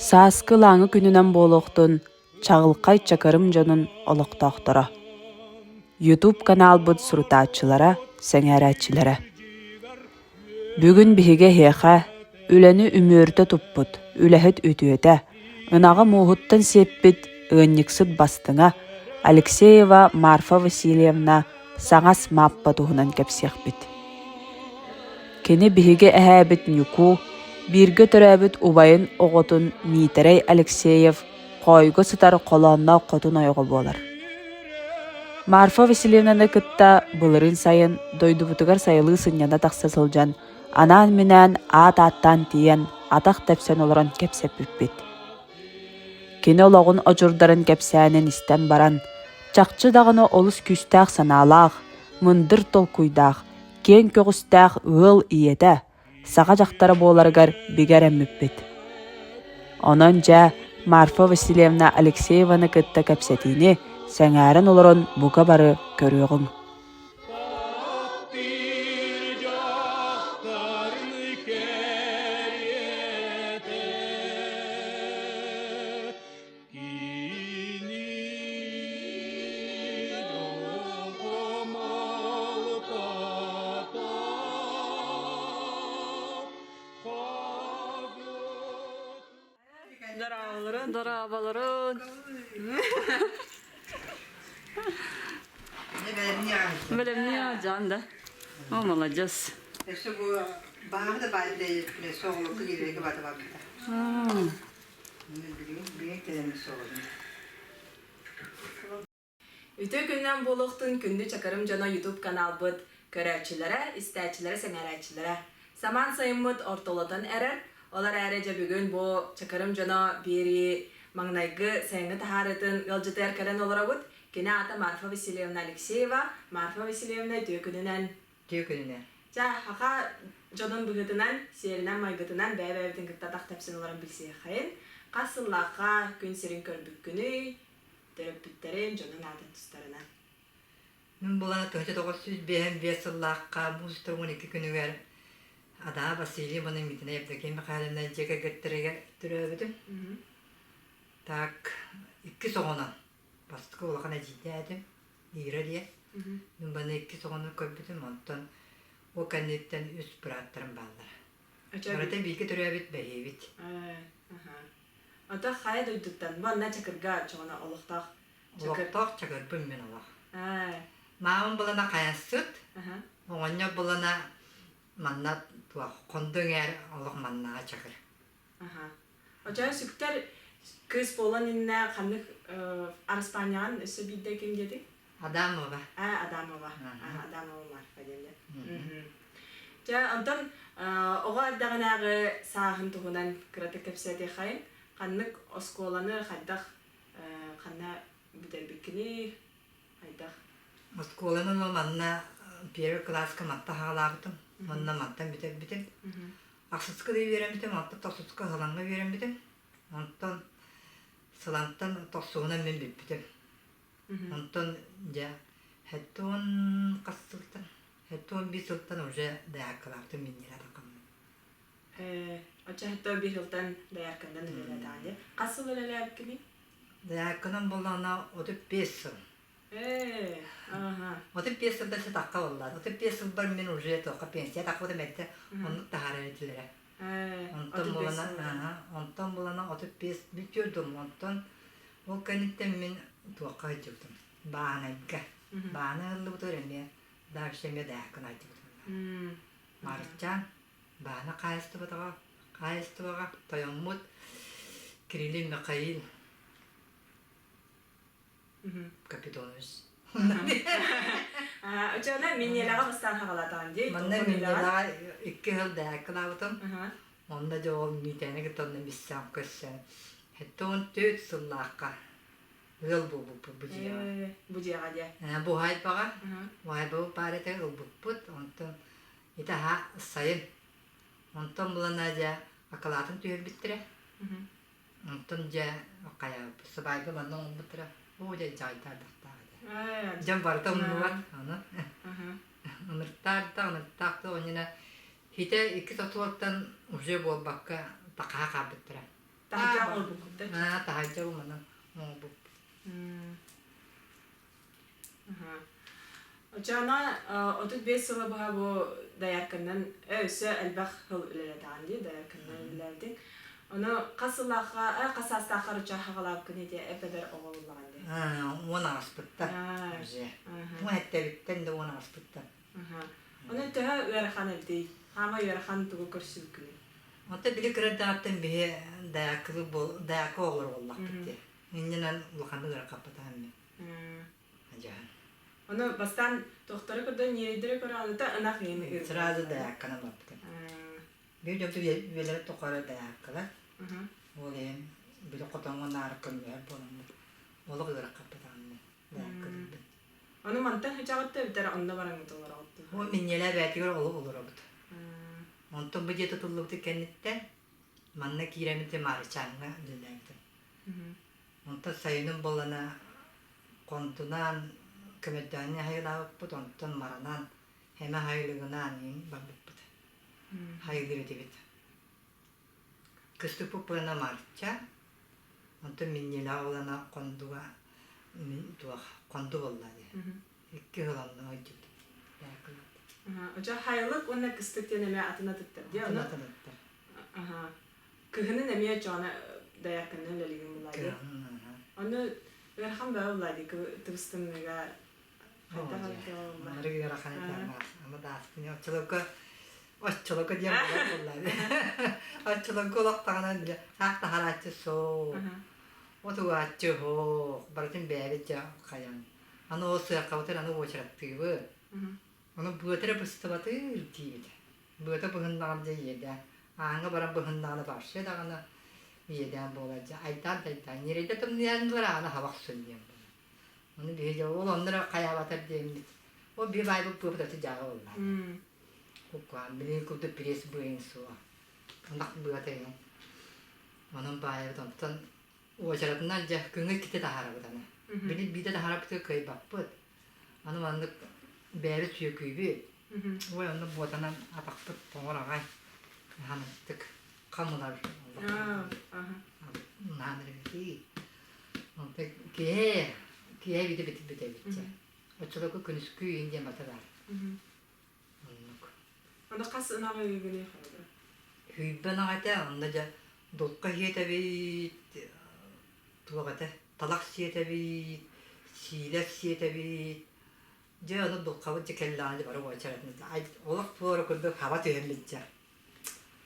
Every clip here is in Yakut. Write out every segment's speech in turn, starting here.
Сааскы ылааҥы күнүнэн буолуохтун чаҕылхай Чакырым дьонун олохтоохторо. Ютуб каналбыт сурутааччылара, сэҥээрээччилэрэ. Бүгүн биһиги эһиэхэ үлэни үмүөрүтэ туппут, үлэһит үтүөтэ, ынаҕы мууһуттан сиэппит ыанньыксыт бастыҥа Алексеева Марфа Васильевна саҥас Мааппа туһунан кэпсиэхпит. Кини биһиги эһээбит Ньукуу, бииргэ төрөөбүт убайын оҕотун Миитэрэй Алексеев хоойго сытар холоонноох хотун ойоҕо буолар. Марфа Васильевнаны кытта былырыын сайын дойдубутугар сайылыы сынньана тахса сылдьан, анаан-минээн аат ааттаан тиийэн, атах тэпсэн олорон кэпсэппиппит. Кини олоҕун одьурдарын кэпсээнин истэн баран, чахчы даҕаны олус күүстээх санаалаах, мындыр толкуйдаах, киэҥ көҕүстээх ыал ийэтэ, саха дьахтара буоларыгар бигэ эрэммиппит. Онон дьэ, Марфа Васильевна Алексееваны кытта кэпсэтиини сэҥээрэн олорон бука бары көрүөҕүҥ. Дорооболорун. Бэлэмниэ дьон да. О, молодец. Өссө бу баһаамы да баайдайыппына соҕолукку диэбэккэ бата барбыта. Билигин кэлэн соҕолун. Үтүө күнүнэн буолуохтун күндү Чакырым дьоно YouTube каналбыт көрөөччүлэрэ, истээччилэрэ, сэҥээрээччилэрэ. Самаан сайыммыт ортолотон эрэр, ол эрээри дьэ бүгүн бу Чакырым дьоно биэрии маҥнайгы сайыҥҥы таһаарыытын ыалдьытыгар кэлэн олоробут. Кини аата Марфа Васильевна Алексеева. Марфа Васильевна үтүө күнүнэн. Үтүө күнүнэн. Чэ, хаха дьонун быһыытынан, сиэринэн-майгытынан бэйэ-бэйэбитин кытта атах тэпсэн олорон билсиэххэйин. Хас сыллаахха күн сирин көрбүккүнүй, төрөппүттэрин, дьонун аатын тустарынан. Мин була 1955 сыллаахха муус 12 күнүгэр Адаа Васильевна Митина Евдокия Михайловна дьиэ кэргэттэригэр төрөөбүтүм. Так, иккис оҕонон бастакы улахан эдьиийдээтим, Ира диэн. Мин баны иккис оҕону көрбүтүм, онтон ол кэнниттэн үс бырааттарым бааллара. Барыта бииргэ төрөөбүт бэһиэбит. Ото хайа дойдуттан манна Чакырга чоҕуна олохтоох Олохтоох Чакырбын мин олох. Маамам булана хайасыт, оҕонньор булана манна туох хондо эҥээр олох маннааҕа Чакыр. Очо сүктэр кыыс буолан иннэ ханнык араспаанньаҕын өссө биирдэ ким диэтиҥ? Адамова. А, Адамова. Адамова Марфа диэн Дьэ, онтон оҕо эрдэҕинээҕи сааһын туһунан кыратык кэпсээтиэххэйин. Ханнык оскуоланы хайдах ханна бүтэрбиккиний, хайдах? Оскуоланы манна первый кылааска манта хаалаабытым. Онно мантан бүтэрбитим. Ахсыска да үөрэммитим, онтон тохсуска Сылаҥҥа үөрэммитим. Онтон Сылантан тохсуһунан мин бүппүтүм. Онтон дьэ хэттуон хас сылтан хэттуон биир сылтан уже дояркалаабытым минньигэ атаххаммын. Оччо хэттуон биир сылтан дояркандан үлэлээтэҕин дии. Хас сыл үлэлээбиккиний? Доярканан буоллаҕына 35 сыл. 35 сылда сытахха буолла. 35 сылбар мин уже туохха пенсия тахпытым эрдэ оннук таһаарар этилэрэ. Онтон булана, онтон булана 35 бүтүөрдүм. Онтон ол кэнниттэн мин туохха сылдьыбытым. Баанайга. Баана ыллыбытыгар эмиэ дальше эмиэ даяккын айдыбытым. Марыччаан баана хаайыстыбатаҕа хаайыстыбаҕа тойоммут Кириллин Михаил Капитонович. Очоно Миннелаҕа бастаан хаҕалаатаҕын дии. Манна Миннелаҕа икки сыл даяккалаабытым. Онно дьэ ол Миитэни кытта онно миссэм көрсөн. 74 сыллаахха ыал буолбуппут бу дьиэҕэ. Бу дьиэҕэ диэ. Бу уһаайбаҕа. Уһаайбабыт баар этэ ылбыппыт. Онтон ити аһа сайын. Онтон булана дьэ акылаатын түһэрбиттэрэ. Онтон дьэ хайаабыт сыбаайба манна оҥорбуттара. Оо дьэ дьаайдаардахтаах этэ. Дьон барыта умнубат аны. Ыныртаах да ыныртаах да онньуна хитэ икки сотуоттан уже буолбакка тахаа хаалбыттара. Таһырдьа оҥорбуккут Аа, таһырдьа манан оҥорбуппут. Оччоҕуна 35 сыла быһа бу доярканнан өссө элбэх сыл үлэлэтэҕин дии, доярканнан үлэлээбитиҥ. Ону хас сыллаахха, хас саастааххар оччо хаҕалаабыккын ити эп-эдэр оҕо буоллаҕын дии. 10 ааспыттар уже. Уон эттэбиттэн да 10 ааспыттар. Ону төһө ыарахан эбитий? Хаама ыарахан тугу көрсүбүккүнүй? Онто били кырадааттан биһи даякылы даяка оҕолор буоллахпыт дии. Иннинэн улаханнык ыарахаппатаҕым мин. Дьаһан. Ону бастаан тохтору көрдөн ньирэйдэри көрөҕүнүтэ ынах иһин ыыр. Сразу даякканан барбытым. Биир дьонту үөлэрэ тухары даяккалар. Ол иһин били хотоҥҥо наара көмөлөһөр буоламмыт олох ыарахаппатаҕым мин даяккалыырбын. Ону мантан хычаҕытта эбэтэр онно бараҥҥыт олороҕут дуо? Ол минньэлэ эбээтигэр олох олоробут. Онтон бу дьиэ тутуллубутун кэнниттэн манна киирэммит Маарычааҥҥа үлэлээбитим. Онтон сайынын буоллана Хонтунаан көмөрдөөнү хайылаабыппыт, онтон маранан эмэ хайылыгынаан иин барбыппыт. Хайылыыр этибит. Кыстыкпыт буолана Марча, онтон Минньилээх буолана Хондуга туох Хонду буолла дии. Икки сыл онно сылдьыбытым. Очо хайылык уонна кыстык диэн эмиэ атын атыттар дии. Атын атын аттар. Кыһынын эмиэ чоона доярканнан үлэлиигин булаа дии. Ону ыарахан бөҕө булаа дии тыбыстымныга хайдах буолла? Ары ыарахан этэ ама даастыны оччолорго оччолорго диэн буолар буолла оччолорго олохтоҕунан бile саах таһарааччы суох отугааччы суох барытын бэйэбит дьэ хайан аны ол сыаркабытын аны уочараттыыбыт ону быата эрэ быстыбатыр диибит Быата быһыннаҕым дьэ иэдээн. Ааҥҥа баран быһыннаҕына вообще даҕаны иэдээн буолар дьэ. Айдаан да айдаан. Ньирэйдэ тымныйан ылар аана хабах сүнньүөн буолар. Ону биһи дьэ ол онно эрэ хайаабатар диэммит. Ол биһи баайбыт быабыт аты дьааҕа буолла. Куккаан билигин курдук пресс быайын суоҕа. Ынах быата иһин. Онон баайабыт онтон уочаратынан дьэ күҥҥэ иккитэ таһаарабыт аны. Били биирдэ таһаарабытыгар кыайбаппыт. Аны маннык бэйэбит сүөкүүбүт. Ой, онно буотанан атахпыт тоҥор аҕай. Ханыттык хамылар. Наан эрэ Онто киһи киһи бити бити бүтэбитчэ. Оччолорго күнүскү иин диэн бата баар. Оннук. Аны хас ынаҕы үгүнүй холобура? Хүйбэ ынах этэ, онно дьэ дулка сиэтэбит, туох этэ, талах сиэтэбит, сиилэс сиэтэбит, Дьэ, ону булкабыт дьэ кэллэҕинэ дьэ бары уочаратын олох туора курдук хаба түһэммит дьэ.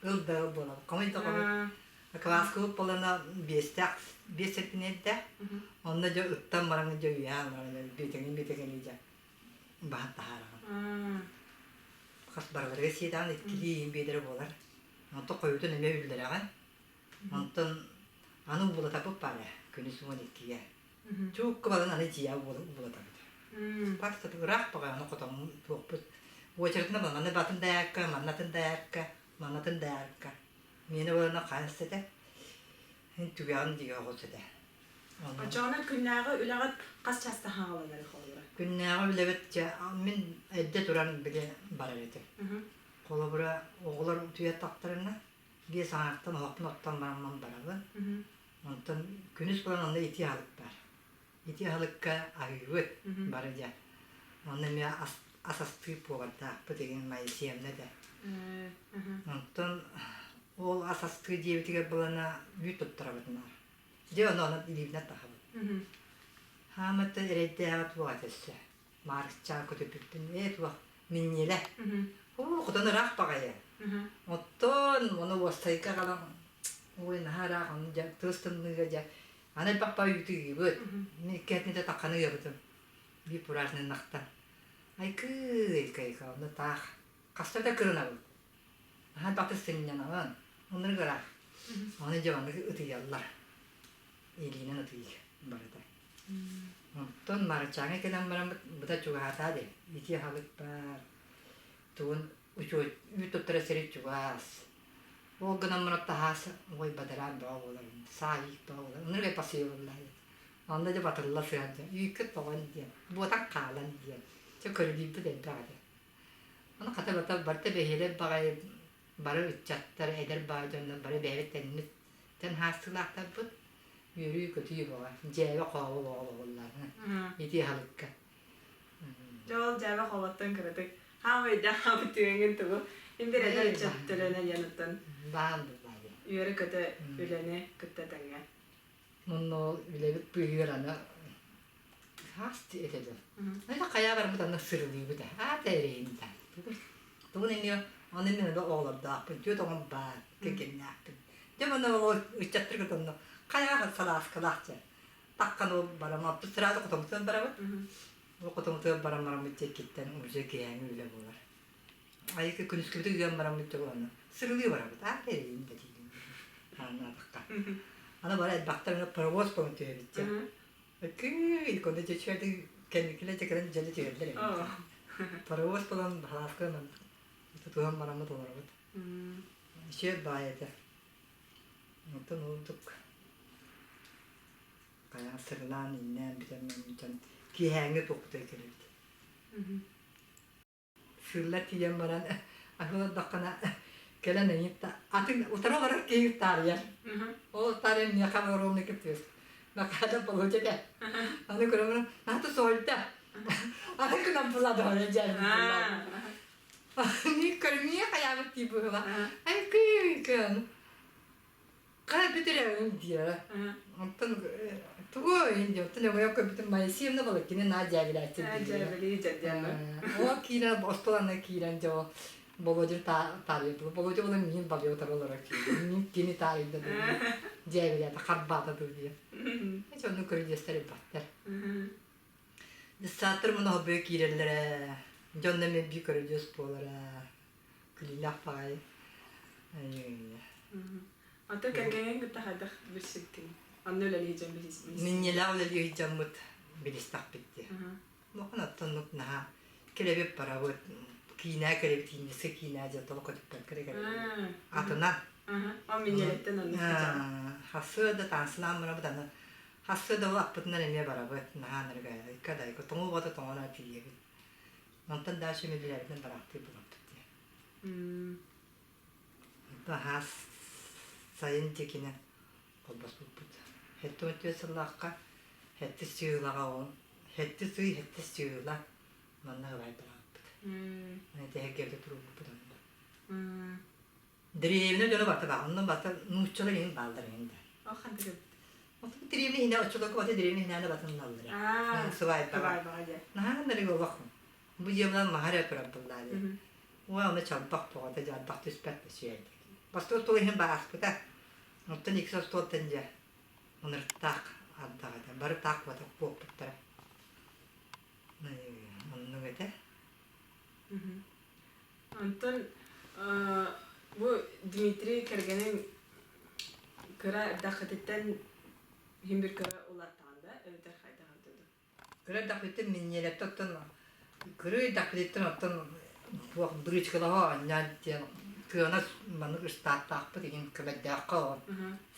Ыл да ыл буолабыт. Хомуй да хомуй. Кылааскыбыт буолана биэстээх, биэс сэнтиниэрдээх. Онно дьэ ыттан баран дьэ үйээн баран биэтэҥин биэтэҥин дьэ баһан таһаараҕын. Хас барыларыгар сиэтэҕин иккилии иһин биэдэрэ буолар. Онтон хойутун эмиэ үллэрэҕин. Онтон аны уулатаппыт баар ээ күнүс 12-гэ. Чуукка баран аны дьиэ уулатабыт. Паста ыраах баҕайы аны хотоммут туохпут. Уочаратына манна батын даярка, маннатын даярка, маннатын даярка. Миэнэ буолана хаһыс этэ. Түгэҕин дигэ оҕус этэ. Оччоҕуна күннээҕи үлэҕит хас часта хааланар холобура? Күннээҕи үлэбит дьэ мин эрдэ туран били барар этим. Холобура оҕолор утуйаттахтарына биэс аҥаартан оһохпун оттон бараммын барабын. Онтон күнүс буолан онно итии аһылык баар. Итии аһылыкка аһыыбыт бары дьэ. Онно эмиэ ас, ас астыыр повардаахпыт игин Моисеевна этэ. Онтон ол ас астыыр дьиэбитигэр булана үүт туттарабыт наар. Дьэ ону онон илиибинэн таһабыт. Хаамыттан эрэйдээҕи туох этэ өссө. Маарыччаан көтүппүппүн ээ туох минньилэ. Уу хотон ыраах баҕайы. Оттон ону уоссайга аҕалан ой наһаа ыраах ону дьэ тыас тымныыга дьэ аны элбэх баҕайы үүтү ыыбыт. Мин икки этинэ тахханы ыабытым. Биир пуражный ынахтан. Айкыы айкы онно таах хаста да кырынабыт. Наһаа элбэхтик сынньанабын. Оннук ыраах. Ону дьэ маннык ытыйаллар. Илиинэн ытыйыы барыта. Онтон Марачааҥҥа кэлэн баран быта чугаһатаа дии. Ити аһылык баар, тугун учуот үүт туттара сири чугас. Ол гынан баран таһаас ой бадараан бөҕө буолар, саа иик бөҕө буолар. Оннук пассивыллаа Онно дьэ батылла сыһан дьэ үүккэ тоҕон диэн, буотах хаалан диэн. Чэ көрүлүүрбүт элбэх этэ. Ону хата бата барыта бэһиэлэй баҕайы бары ыччаттар, эдэр баай дьоннор бары бэйэбит тэҥмит. Тэн хаастыылаахтарбыт үөрүү-көтүү буолар. Дьээбэ-хообо буолаллар. Ити аһылыкка. Дьэ ол дьээбэ холоттон кыратык хаамай да хаамыт түгэҥҥин тугу мин бир эдэр ыччат төлөнө диэн Баан буллаайы. үөрэ-көтө үлэни кытта тэҥҥэ. Онно ол үлэбит быыһыгар аны хаас этэ дьон. Аны хайа барбыт аны сырылыыбыт аата эрэйин да. Тугун эмиэ аны мин аны оҕолордоохпун, түөрт оҕом баар, кэргэннээхпин. Дьэ манна ол ыччаттар кытта хайа салааскалаах дьэ. Таххан ол барам, оттон сразу хотомутугар барабыт. Ол хотомутугар баран бараммыт дьэ уже киһээҥи үлэ буолар. Айыка күнүскүбүтү ыан бараммыт дьэ буоланна сырылыы барабыт, аа эрэйин да диибин. Анаатахха. Аны бара элбэхтэр паровоз буолан түһэбит дьэ. Күй, кону дьэ үчүгэйдик кэнникилэ дьэ кэлэн дьэлэ түһэллэр эбит. Паровоз буолан баһалааскынан тутуһан бараммыт олоробут. Үчүгэй баай этэ. Онтон ордук хайаан сырылаан иннээн бүтэн бүтэн киэһээҥҥи туохпутугар кэлэбит. Сыылла тиийэн баран аһыы олордоххуна кэлэн ыйытта атын утары олорор киһи таарыйар. Ол таарыйан миэхэ ровно кыптыыс. Макада получите. Аны көрөн баран наата соһуйда. Аны кынан булады орой дьээбит Ни көрмиэ хайаабыт дии быһыла. Ай күй-көн. Хара бүтүрээбин диэра. Онтон тугу инди оттон өҥөйө көрбүтүм Моисеевна буолар кини наа дьээбилээччи Дьээбэлии дьэрдиэннэ. О киирэн остуоланна киирэн дьэ ол Болодьун таарыйа Болодьа буолан миин балыйа утары олорор киирэн мин кини таарыйда дуу дьээбилээтэ харбаата дуу диэн. Эчи онну көрүдьүөстэр элбэхтэр. Десааттар муну хоббуйа киирэллэрэ, дьонно эмиэ биир көрүдьүөс буолара, күлүүлээх баҕайы. Ата кэргэҥҥин кытта хайдах билсибиккин? Онно үлэлии дьон билсибит. Минньилээх үлэлии дьоммут билистэхпит дии. Мохон оттоннук наһаа кэлэбит барабыт, киинэ кэлэбит, киинэсэ киинэ дьэ толук көтүппэккэ эрэ кэлэбит. Атынан. Ол минньилэттэн оннук Хасыа да таансылаан барабыт аны Хаста да аппытынан эмиэ барабыт, наһаа ныргайка дайка, тоҥуу бата тоҥоно тиийэбит. Онтон дальше мэлилээбитинэн бараахтыы булаппыт дии. Онтон хаас сайын диэкинэн холбоспуппут. 74 сыллаахха сэттис чыылаҕа ол сэттис ый сэттис чыыла манна ылайдарааппыт. Тэһэргэбитэ туруорбуппут онно. Дэриэбинэ дьоно барыта баар. Онно барыта нууччалар иһин бааллар иһин да. Ол ханна кэлбит? Отут дэриэбинэ иһинэ оччолорго бата дэриэбинэ иһинээнэ батынналлара. Сыбаайбаҕа. Сыбаайбаҕа дьэ. Наһаа нарыга олох. Бу дьиэбинэн маһар эрэ турар буоллаа дии. Уой ону чалбах тоҕото дьалбах түспэт да сүөйдэ. Бастакы остуол иһин бааспыта. Оттон иккис остуолтан дьэ ынырыктаах ардах этэ. Бары таах батах буолбуттара. Оннук этэ. Онтон бу Дмитрий кэргэнин кыра эрдэххититтэн иһин бир кыра улааттаҕын да эбэтэр хайдах эбитэ дуу? Кыра эрдэхпиттэн минньиэлэттэ оттон кыра эрдэхпититтэн оттон туох брычкалаһа оонньоон диэн кыана маннык ыстааттаахпыт игин көмөрдөөххө оҕон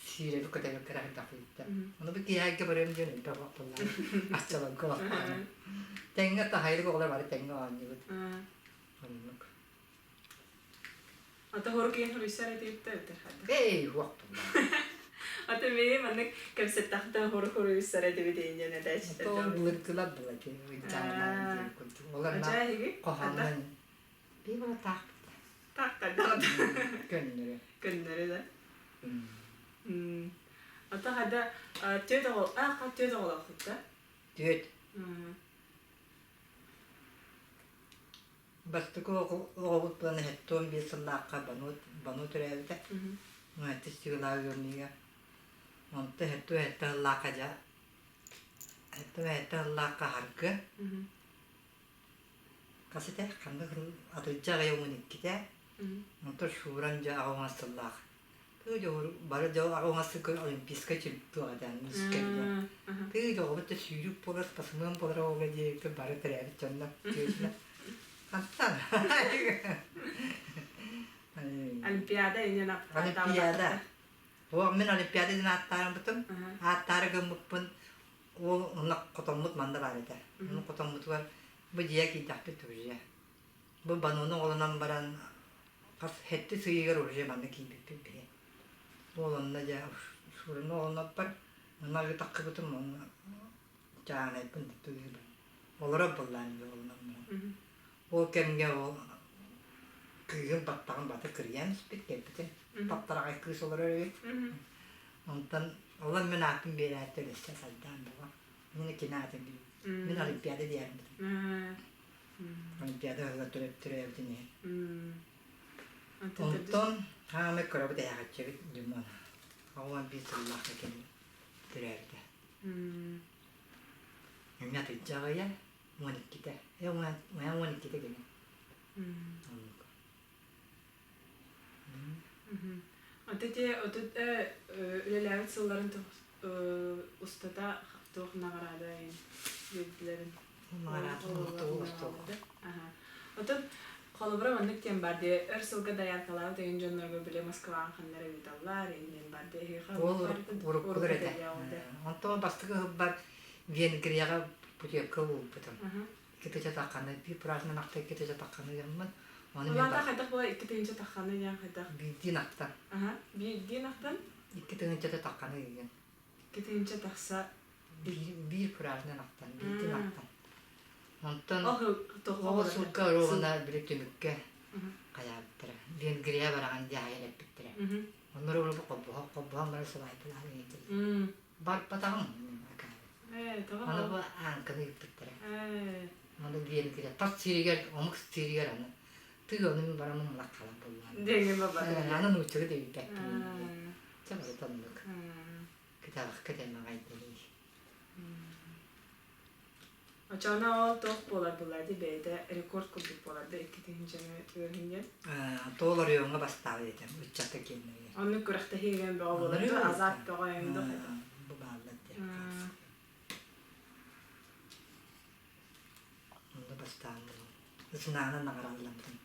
сиирэби көтөбү кыра эрдэхпититтэн. Ону бу киэһэргэ барыам диэн элбэх буоллаҕым. Аччаларга олохтоон. Тэҥҥэ таһайылык оҕолор бары тэҥҥэ оонньуубут. Оннук. Ата хору киһи хоруйсар этиэттэ эбитэр хайдах? Эй, уохтум. Ата мии маннык кэпсэттэхтэн хору хоруйсар этибит инньэн этээччитэр Ото былыргылар была ыйдьааннар диэн курдук. Олор хоһоонун бии бала таах Таах көннөрү. Көннөрү да. Ата хада түөт оҕол а түөт оҕолооххут да? Түөт. Бастакы оҕобут буолан 75 сыллаахха Бану, Бану төрөөбүтэ. Сэттис сыылаах ыамньыга. Онто 77 сыллаахха дьэ 77 сыллаахха Харгы. Хас этэ? Ханнык сыл атырдьах аҕай уон иккитэ. Онтон Шуран дьэ аҕа уон сыллаах. Тыы дьоҕур бары дьол аҕа уон сылга олимпийскай чемпион этэ музыкальга. Тыы дьоҕурбут да сүүрүк буолар, спортсмен буолар оҕо диэбиппит бары төрөөбүт дьоннор түөтүлэр. Хантан? Олимпиада иннин Олимпиада. О, мин Олимпиада диэн ааттаарбытым. Ааттаары гыммыппын ол онно хотоммут манна баар этэ. Ону хотоммутугар бу дьиэ киирдэхпит уже. Бу бануну оҕолонон баран хас сэттис ыйыгар уже манна киирбиппит биһи. Ол онно дьэ Суруну оҕонноппор манна таххыбытым уонна чааһынайбын тутуһубун. Олорор буоллаан оҕолонон Ол кэмҥэ ол кыыһым баттаҕын бата кырыйан испит кэлбитим. Таптараҕай кыыс олорор эбит. Онтон олор мин ааппын биэрээт өссө сайдаан буолла. Мин кини аатын билбит. Мин Олимпиада диэрбитим. Олимпиада ыла төрөөбүтүн иһин. Онтон хаамай көрөбүт эһэҕэччэбит Димон. 11 сыллаах кэлин төрөөбүтэ. Эмне атырдьаҕыйа 12-те. 12-те кини. Оннук. Ото те отут үлэлээбит сылларын устата туох наҕараада биэрдилэрин? Отон холобура маннык диэн бар дии өр сылга дояркалаабыт эҥин дьоннорго били Москваҕа ханна эрэ ыыталлар эҥин диэн бар дии эһиэхэ Ол уруккулар этэ. Онтон бастакы ыһыббар Венгрияҕа путевка булбутум. Икки тахханы биир праздник ахта икки тахханы ыаммын. Оны мен Улаата хайдах була 2 тыһыынча тахханы диэн хайдах? Биирдиин ахтан. Аха, биирдиин ахтан? 2 тыһыынчата тахханы ыйгын. 2 тыһыынча тахса биир кураажынан ахтан, биирдин ахтан. Онтон оҕо сылга ровно били түмүккэ хайаабыттара. Венгрия бараҕын дьаһайан эппиттэрэ. Оннор урубу холбоһо холбоһон баран сыбаайбалаан иһитин. Барбатаҕым. Аны бу ааҥканы ыыппыттара. Аны Венгрия тас сиригэр, омук сиригэр аны тыы ону мин барамын ылах халан буоллаҕым. Аны нууччалыы да билбэппин. Чэ барыта оннук. Кытаалахка тэмэҕэйдэрий. Очоно ол туох буолар буолла бэйэтэ рекорд курдук буолар да 2 тыһыынчаны ыаһын диэн. Тоол оройуоҥҥа бастаабыт этим ыччата киэннэригэр. Оннук күрэхтэһиигэн бөҕө буолар да азарт бөҕө эҥин Бу бааллар диэн. Онно бастаан ысынаанан наҕаралламмытым.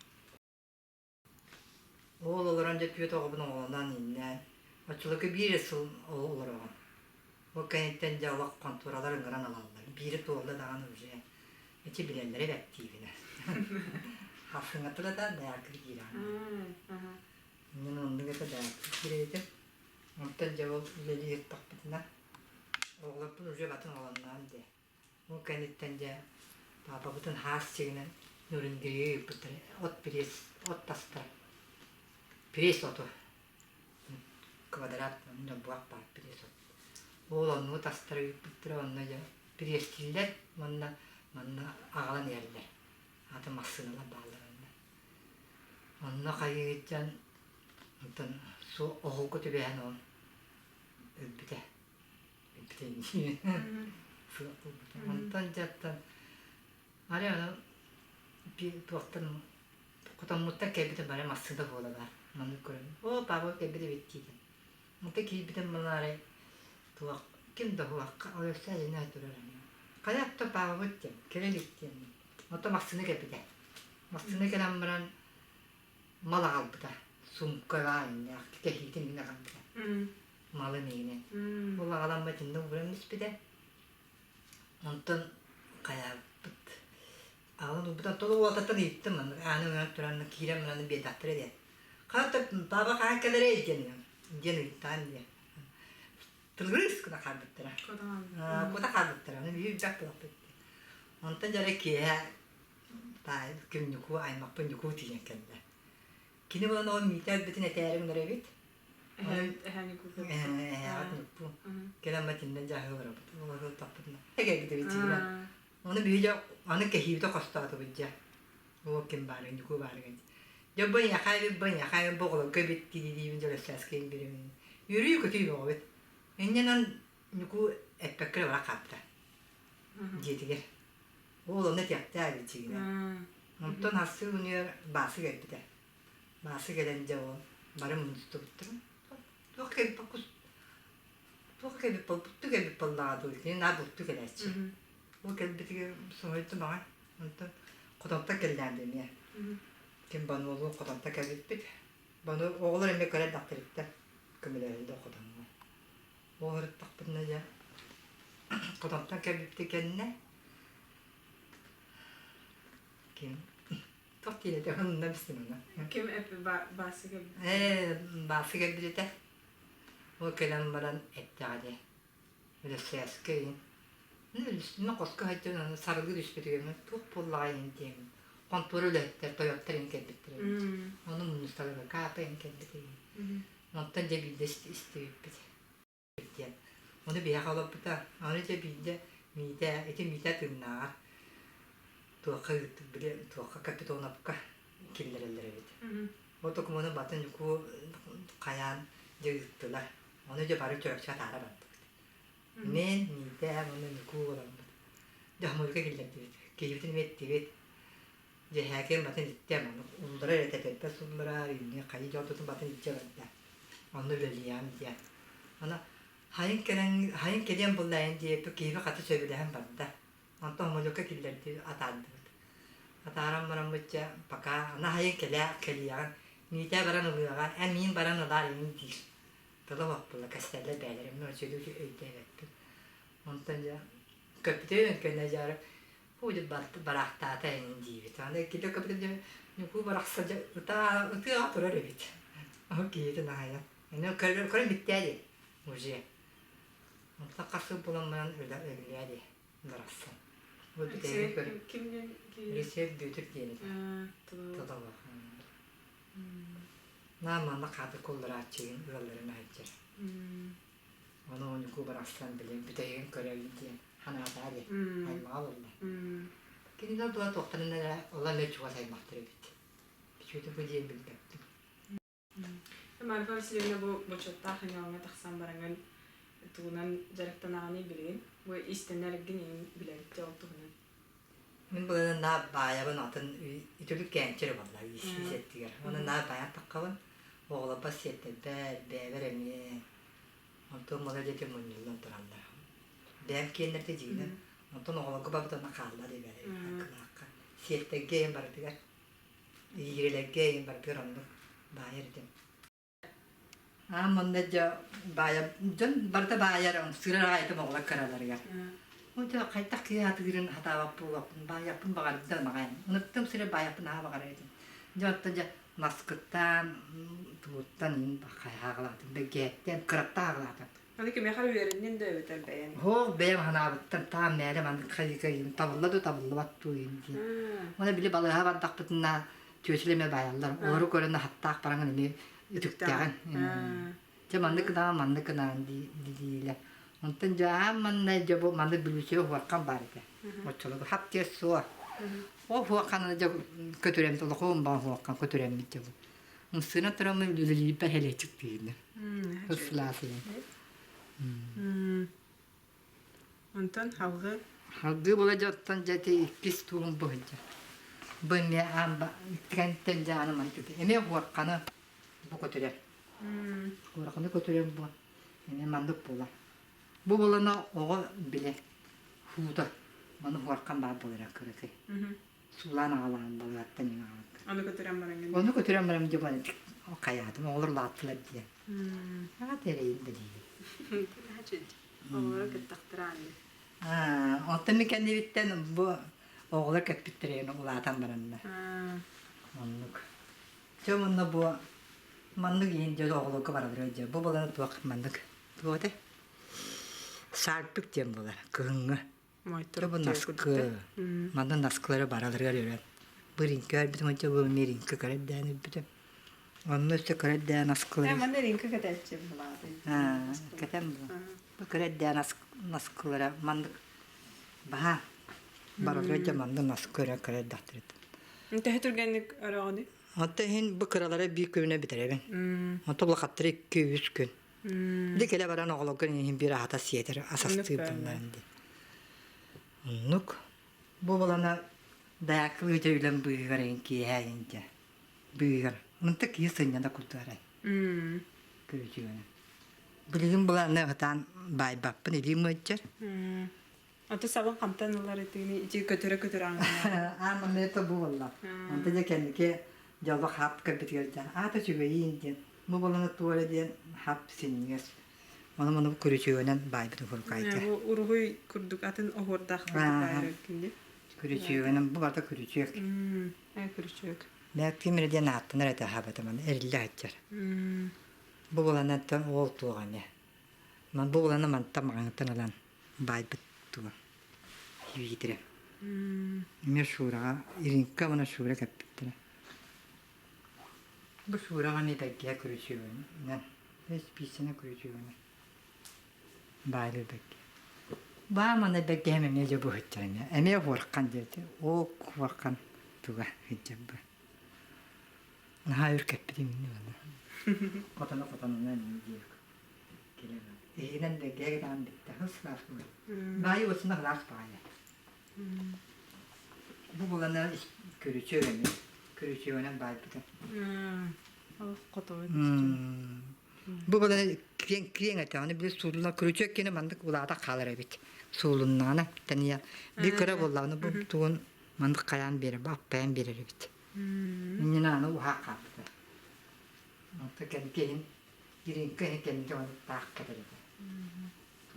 Ол олорон дьэ түөрт оҕобун оҕолонон ииннээн, оччолорго биир эрэ сыл олороҕун. Ол кэнниттэн дьэ олох хонтуоралар ыҥыран ылаллар. Биири туолла даҕаны уже ити билэллэрэ бэртиибинэ. Хафыҥатыла да даякыр киирэҕин. Мин оннук этэ даякыр киирэ этим. Онтон дьэ ол үлэлии ыртахпытына оҕолорбун уже батын оҕолонноон дии. Ол кэнниттэн дьэ паапабытын хаас сиринэн Нөрүндүрүйэ ыыппыттара. От пресс, от тастар. Пресс оту. Квадрат ньобуох баар пресс от. Ол оннугу тастара ыыппыттара онно дьэ пресстииллэр уонна манна аҕалан иһэллэр. Аты массыыналар бааллар онно. Онно хайыытан онтон оһолго түбэһэн ол өлбүтэ. Онтон дьаттан арай аны туохтан хотоммуттан кэлбитим бары массыына буола баар маннык көрөн оо папа кэлбит эбит диэтим онто киирбитим арай туох ким да суохха ол өссө илинэ турар хайа то папабыт диэн кэлэ илик диэн онто массыына кэлбитэ массыына кэлэн баран мал аҕалбыта сумкаҕа иннээх кэһиитин мин аҕалбыта малын иһинэн. Ол аҕалан итиннэ ууран испитэ. Онтон хайаабыт аҕалан уурбут оттон уолаттан ыйыттым маннык ааны ыҥыран туран киирэн баран биэрдэхтэрэ диэн. Хата папа хаһан кэлэрэй диэн диэн ыйыттаан диэн. Тылырыс гына хаалбыттара. Кута хаалбыттара. Аны биир бэрт буолбут. Онтон дьэ киэһэ таай ким Ньукуу аймахпын Ньукуу тиийэн кэллэ. Кини булан ол Миитэ өлбүтүн этээри гынар эбит. Эһээҕит Ньукуу. Кэлэн матиннан дьаһыы олоробут. Олорутаппытына. Кэлбит эбит Ону биһиги аны кэһиибитэ хостоотубут дьэ. Ол ким баарый, Ньукуу баарый. Дьэ бу эйиэхэ эбит, бу эйиэхэ эбит, бу оҕолорго эбит дии-диибин дьөлөссөөскөйүн биримин. Үөрүү-көтүү бөҕөбүт. Инньэнэн Ньукуу эппэккэ эрэ бара хаалбыта. Дьиэтигэр. Ол онно этиэхтээх эбит дьиҥинэн. Онтон ассыы күнүгэр Баасы кэлбитэ. Баасы кэлэн дьэ ол бары мунньустубуттара. Туох кэлбит туох кэлбит бутту кэлбит буоллаҕа дуу кини наар бутту кэлээччи. Ол кэлбитигэр соһуйдум аҕай. Онтон хотонтон кэллээн эмиэ. Ким Бануолу хотонтон кэлбиппит. Бану оҕолор эмиэ көрө элбэхтэриттэн көмөлөһөллөр хотоҥҥо. Ол ырыттахпытына дьэ хотонтон кэлбиппит кэннэ ким туох диэн этэ онно бистим Ким Баасы кэлбит? Ээ, Баасы кэлбит этэ. Ол кэлэн баран эттэҕэ дии, Өлөссөөскө иһин хоско сылдьан сарылыы түспүтүгэр туох буоллаҕай иһин диэммин хонтуора үлэһиттэр тойоттор иһин кэлбиттэр эбит. Ону мунньусталарга каапа иһин кэлбит иһин. Онтон дьэ биирдэ истибиппит диэн. Ону биһиэхэ олорбута. Ону дьэ биирдэ Миитэ, ити Миитэ тыыннааҕар туохха ыыттык били туохха Капитоновка киллэрэллэр эбит. Ол докумуону батын Ньукуу хайаан дьэ ыыттылар. Ону дьэ бары чөрөкчө атаара бардыбыт. Мин, Миитэ уонна Ньукуу буоламмыт. Дьоһумуйга киллэрдибит. Киһибитин эмиэ эттибит. Дьэһээкиэн батын иттэ, ону уллара эрэ тэтэрбэт суллараар, инньэ хайы дьолтотун батын илдьэ барда. Онно үлэлиэҕим диэн. Аны хайын кэлэн хайын кэлиэн буллайын диэбиппит киһиби хата сөбүлэһэн барда. Онтон хомойуокка киллэрди атаардыбыт. Атааран бараммыт дьэ пока аны хайын кэлээ кэлиэҕин Миитээ баран ылыаҕа, эн миин баран ылаар иҥин диир. Тыла боппула кэстэллэр бээлэрим мин оччолуу өйдөөбөппүн. Онтон дьэ көппүтүн кэннэ дьары будет бараахтаата иҥин диибит. Аны иккитэ көппүтүн дьэ Ньукуу барахса дьэ ытаа ытыаҕа турар эбит. Ол киһитин аһайан. Эне көрөн бүттээ дии уже. Онтон хас сыл буолан баран өлө өллөө дии барахсан. Бу бүтэһиги көр. Кимнин Ресеп Бүөтүр диэн этэ. Тылова. Наа манна хааты кулларааччыгын ыалларын аһыдьар. Ону Ньукуу барахсан билин бүтэһигин көрөбүн диэн ханаатаа диэн аймаҕа буолла. Кинилэр дуо туохтарын эрэ ола эмэ чугас аймахтар эбит. Үчүгэйдик бу диэн билбэппин. Марфа Васильевна бу бочуоттаах ыҥаҕыҥа тахсан бараҥын тугунан дьарыктанаҕыный билигин? Бу иистэнэргин иҥин билэбит ол туһунан. Мин былырыын наа баайабын атын үтүлүк кээнчэр буолла сиэттигэр. Оны наа баайан таххабын. Оҕолорбор сиэттэрбэр, бэйэбэр эмиэ. Онтон мала диэки мунньуллан тураллар. Бэйэм киэннэртэ дьиҥинэн. Онтон оҕолорго барбыт онно хаалла диэбэр кылаахха. Сиэттэргэ ийэм барытыгар, иирэлэргэ ийэм барытыгар оннук баайар этим. Аа манна дьэ баайа дьон барыта баайар сыырар аҕай этим оҕолор кыраларыгар. Онто хайдах киһи атыырын хатаабат буолуохпун баайыахпын баҕарда маҕайын. Уныттым сире баайыахпын аһа баҕарар этим. Дьэ оттон дьэ маскыттан тумуттан хайааҕалаатым бэггээттэн кыраттаах аҕалаатым. Аны кимиэхэ үөрэннин да эбэтэр бэйэн. Һоох бэйэм санаабыттан таам мээлэ маннык хайыыкайым табылла дуу табыллыбат дуу диэн. Уонна били балыыһа бардахпытына түөсүл эмэ баайаллар. Олору көрөн аһаттаах бараҥын эмиэ үтүктэҕин. Дьэ маннык гынаан маннык гынаан диилэр. Онтон дьэ аан манна дьэ бу маннык бүлүүчүгэ уһуоххан баар этэ. Оччолорго хап тиэс суох. Ол уһуохханы дьэ көтүрэммит олохуун баҕа уһуоххан көтүрэммит дьэ бу. Сына тураммын үлэлиирбэр хэлэчик тыынным. Ыслаасыйан. Онтон халгы Халгыы була дьоттон дьэ ити иккис туум быһыдьа. Бу эмиэ аан иккэнтэн дьэ аны мантыты. Эмиэ уорканы бу көтүрэр. Уорканы көтүрэр бу. Эмиэ маннык буолар. Бу буолана оҕо билэ хуута. Маны хуоркан баар буолара кыракый. Суулаан аҕалаан балыгаттан иҥ аҕалбыт. Ону көтүрэн бараҥын. Ону көтүрэн баран дьэ бу хайаатым оҕолор улааттылар диэн. Аҕа тэрэйин да диибин. Оҕолоро кыттахтара аанньа. Оттон мин кэннибиттэн бу оҕолор кэппиттэрин улаатан бараннар. Оннук. Чэ манна бу маннык иһин дьэ оҕолорго бараллар дьэ. Бу баланы туох маннык туох этэ? Саарпык диэн буолар кыһыҥҥы. Чэ бу наскы. Манна наскылары бараларыгар өрөн. Бу ринкэ өлбүтүм дьэ бу эмиэ ринкэ көрөрдөөн өлбүтүм. Онно өссө көрөрдөөн аскылары. Манна ринкэ кэтээччи булааты. Кэтэн бу. Бу көрөрдөөн наскылара маннык баһа баралара дьэ манна наскы өрө көрөрдөхтөрүт. Төһө түргэнник өрөҕүнүй? Онто иһин бу кыралара биир күнүнэ бүтэрэбин. Онто улахаттара 2-3 күн. Ди кэлэ баран оҕолорго иһин биир аһата сиэтэр асастыыр буолларын ди. Оннук. Бу балана даякылыы дьэ үлэм быыһыгар эйин киэһэ эйин дьэ быыһыгар. Мынта киһи сынньана кутаарай. Күрүчүгүнэ. Билигин былаанна ытаан баайбаппын илиим ыалдьар. Аты сабын хантан ылар этигини ити көтөрө-көтөрө ааҥнаан. Аан манна это буолла. Онто дьэ кэнники дьолло хап көрбүтүгэр дьэ аата үчүгэйиин диэн. Бу баланы туора диэн хап синньигэс. Ону маны күрүчүгүнэн баайбытын курукайга. Бу уруһуй курдук атын оһуордаах курдук баайар кинди. Күрүчүөгүнэн бу барыта күрүчүөк. Ээ күрүчүөк. Бэт ким эрэ диэн ааттанар этэ хабата маны эриллэ сылдьар. Бу буланаттан уол туоҕа эмиэ. Бу булана мантан маҕаҥыттан ылан баайбыт туга киирэ. Эмиэ Шураҕа Иринка уонна Шура кэппиттэрэ. Бу Шураҕа эмиэ бэргэһэ күрүчүөгүнэн, испииссэнэ күрүчүөгүнэн баайар бэргэһэ. Баа манна бэргэһэм эмиэ дьэ бу сылдьар эмиэ. Эмиэ уорхан диэти. Оо уорхан туга сылдьар бу. Наһаа өр кэппитим инни манна. Хотоно хотонунан эмиэ диэк. Кэлэн Иһинэн бэргэһэ кэтэҕин бүттэ. Хыс сылаас буолар. Баайы уотсуна сылаас баҕайы. Бу булана күрүчүөк эмиэ. Күрүчүөгүнэн баайбытым. Хотовой Бу булана киэҥ киэҥ этэ. Аны били сууллан күрүчүөк киэнэ маннык улаата хаалар эбит. Суулуннаҕына тэнийэ. Бир кыра буоллаҕына бу тугун маннык хайаан биэрэр, аппайан биэрэр эбит. Иннинэ аны уһаах хаалбыта. Онто кэнкиһин Иринка иһин кэнники маннык таах кэтэр этэ.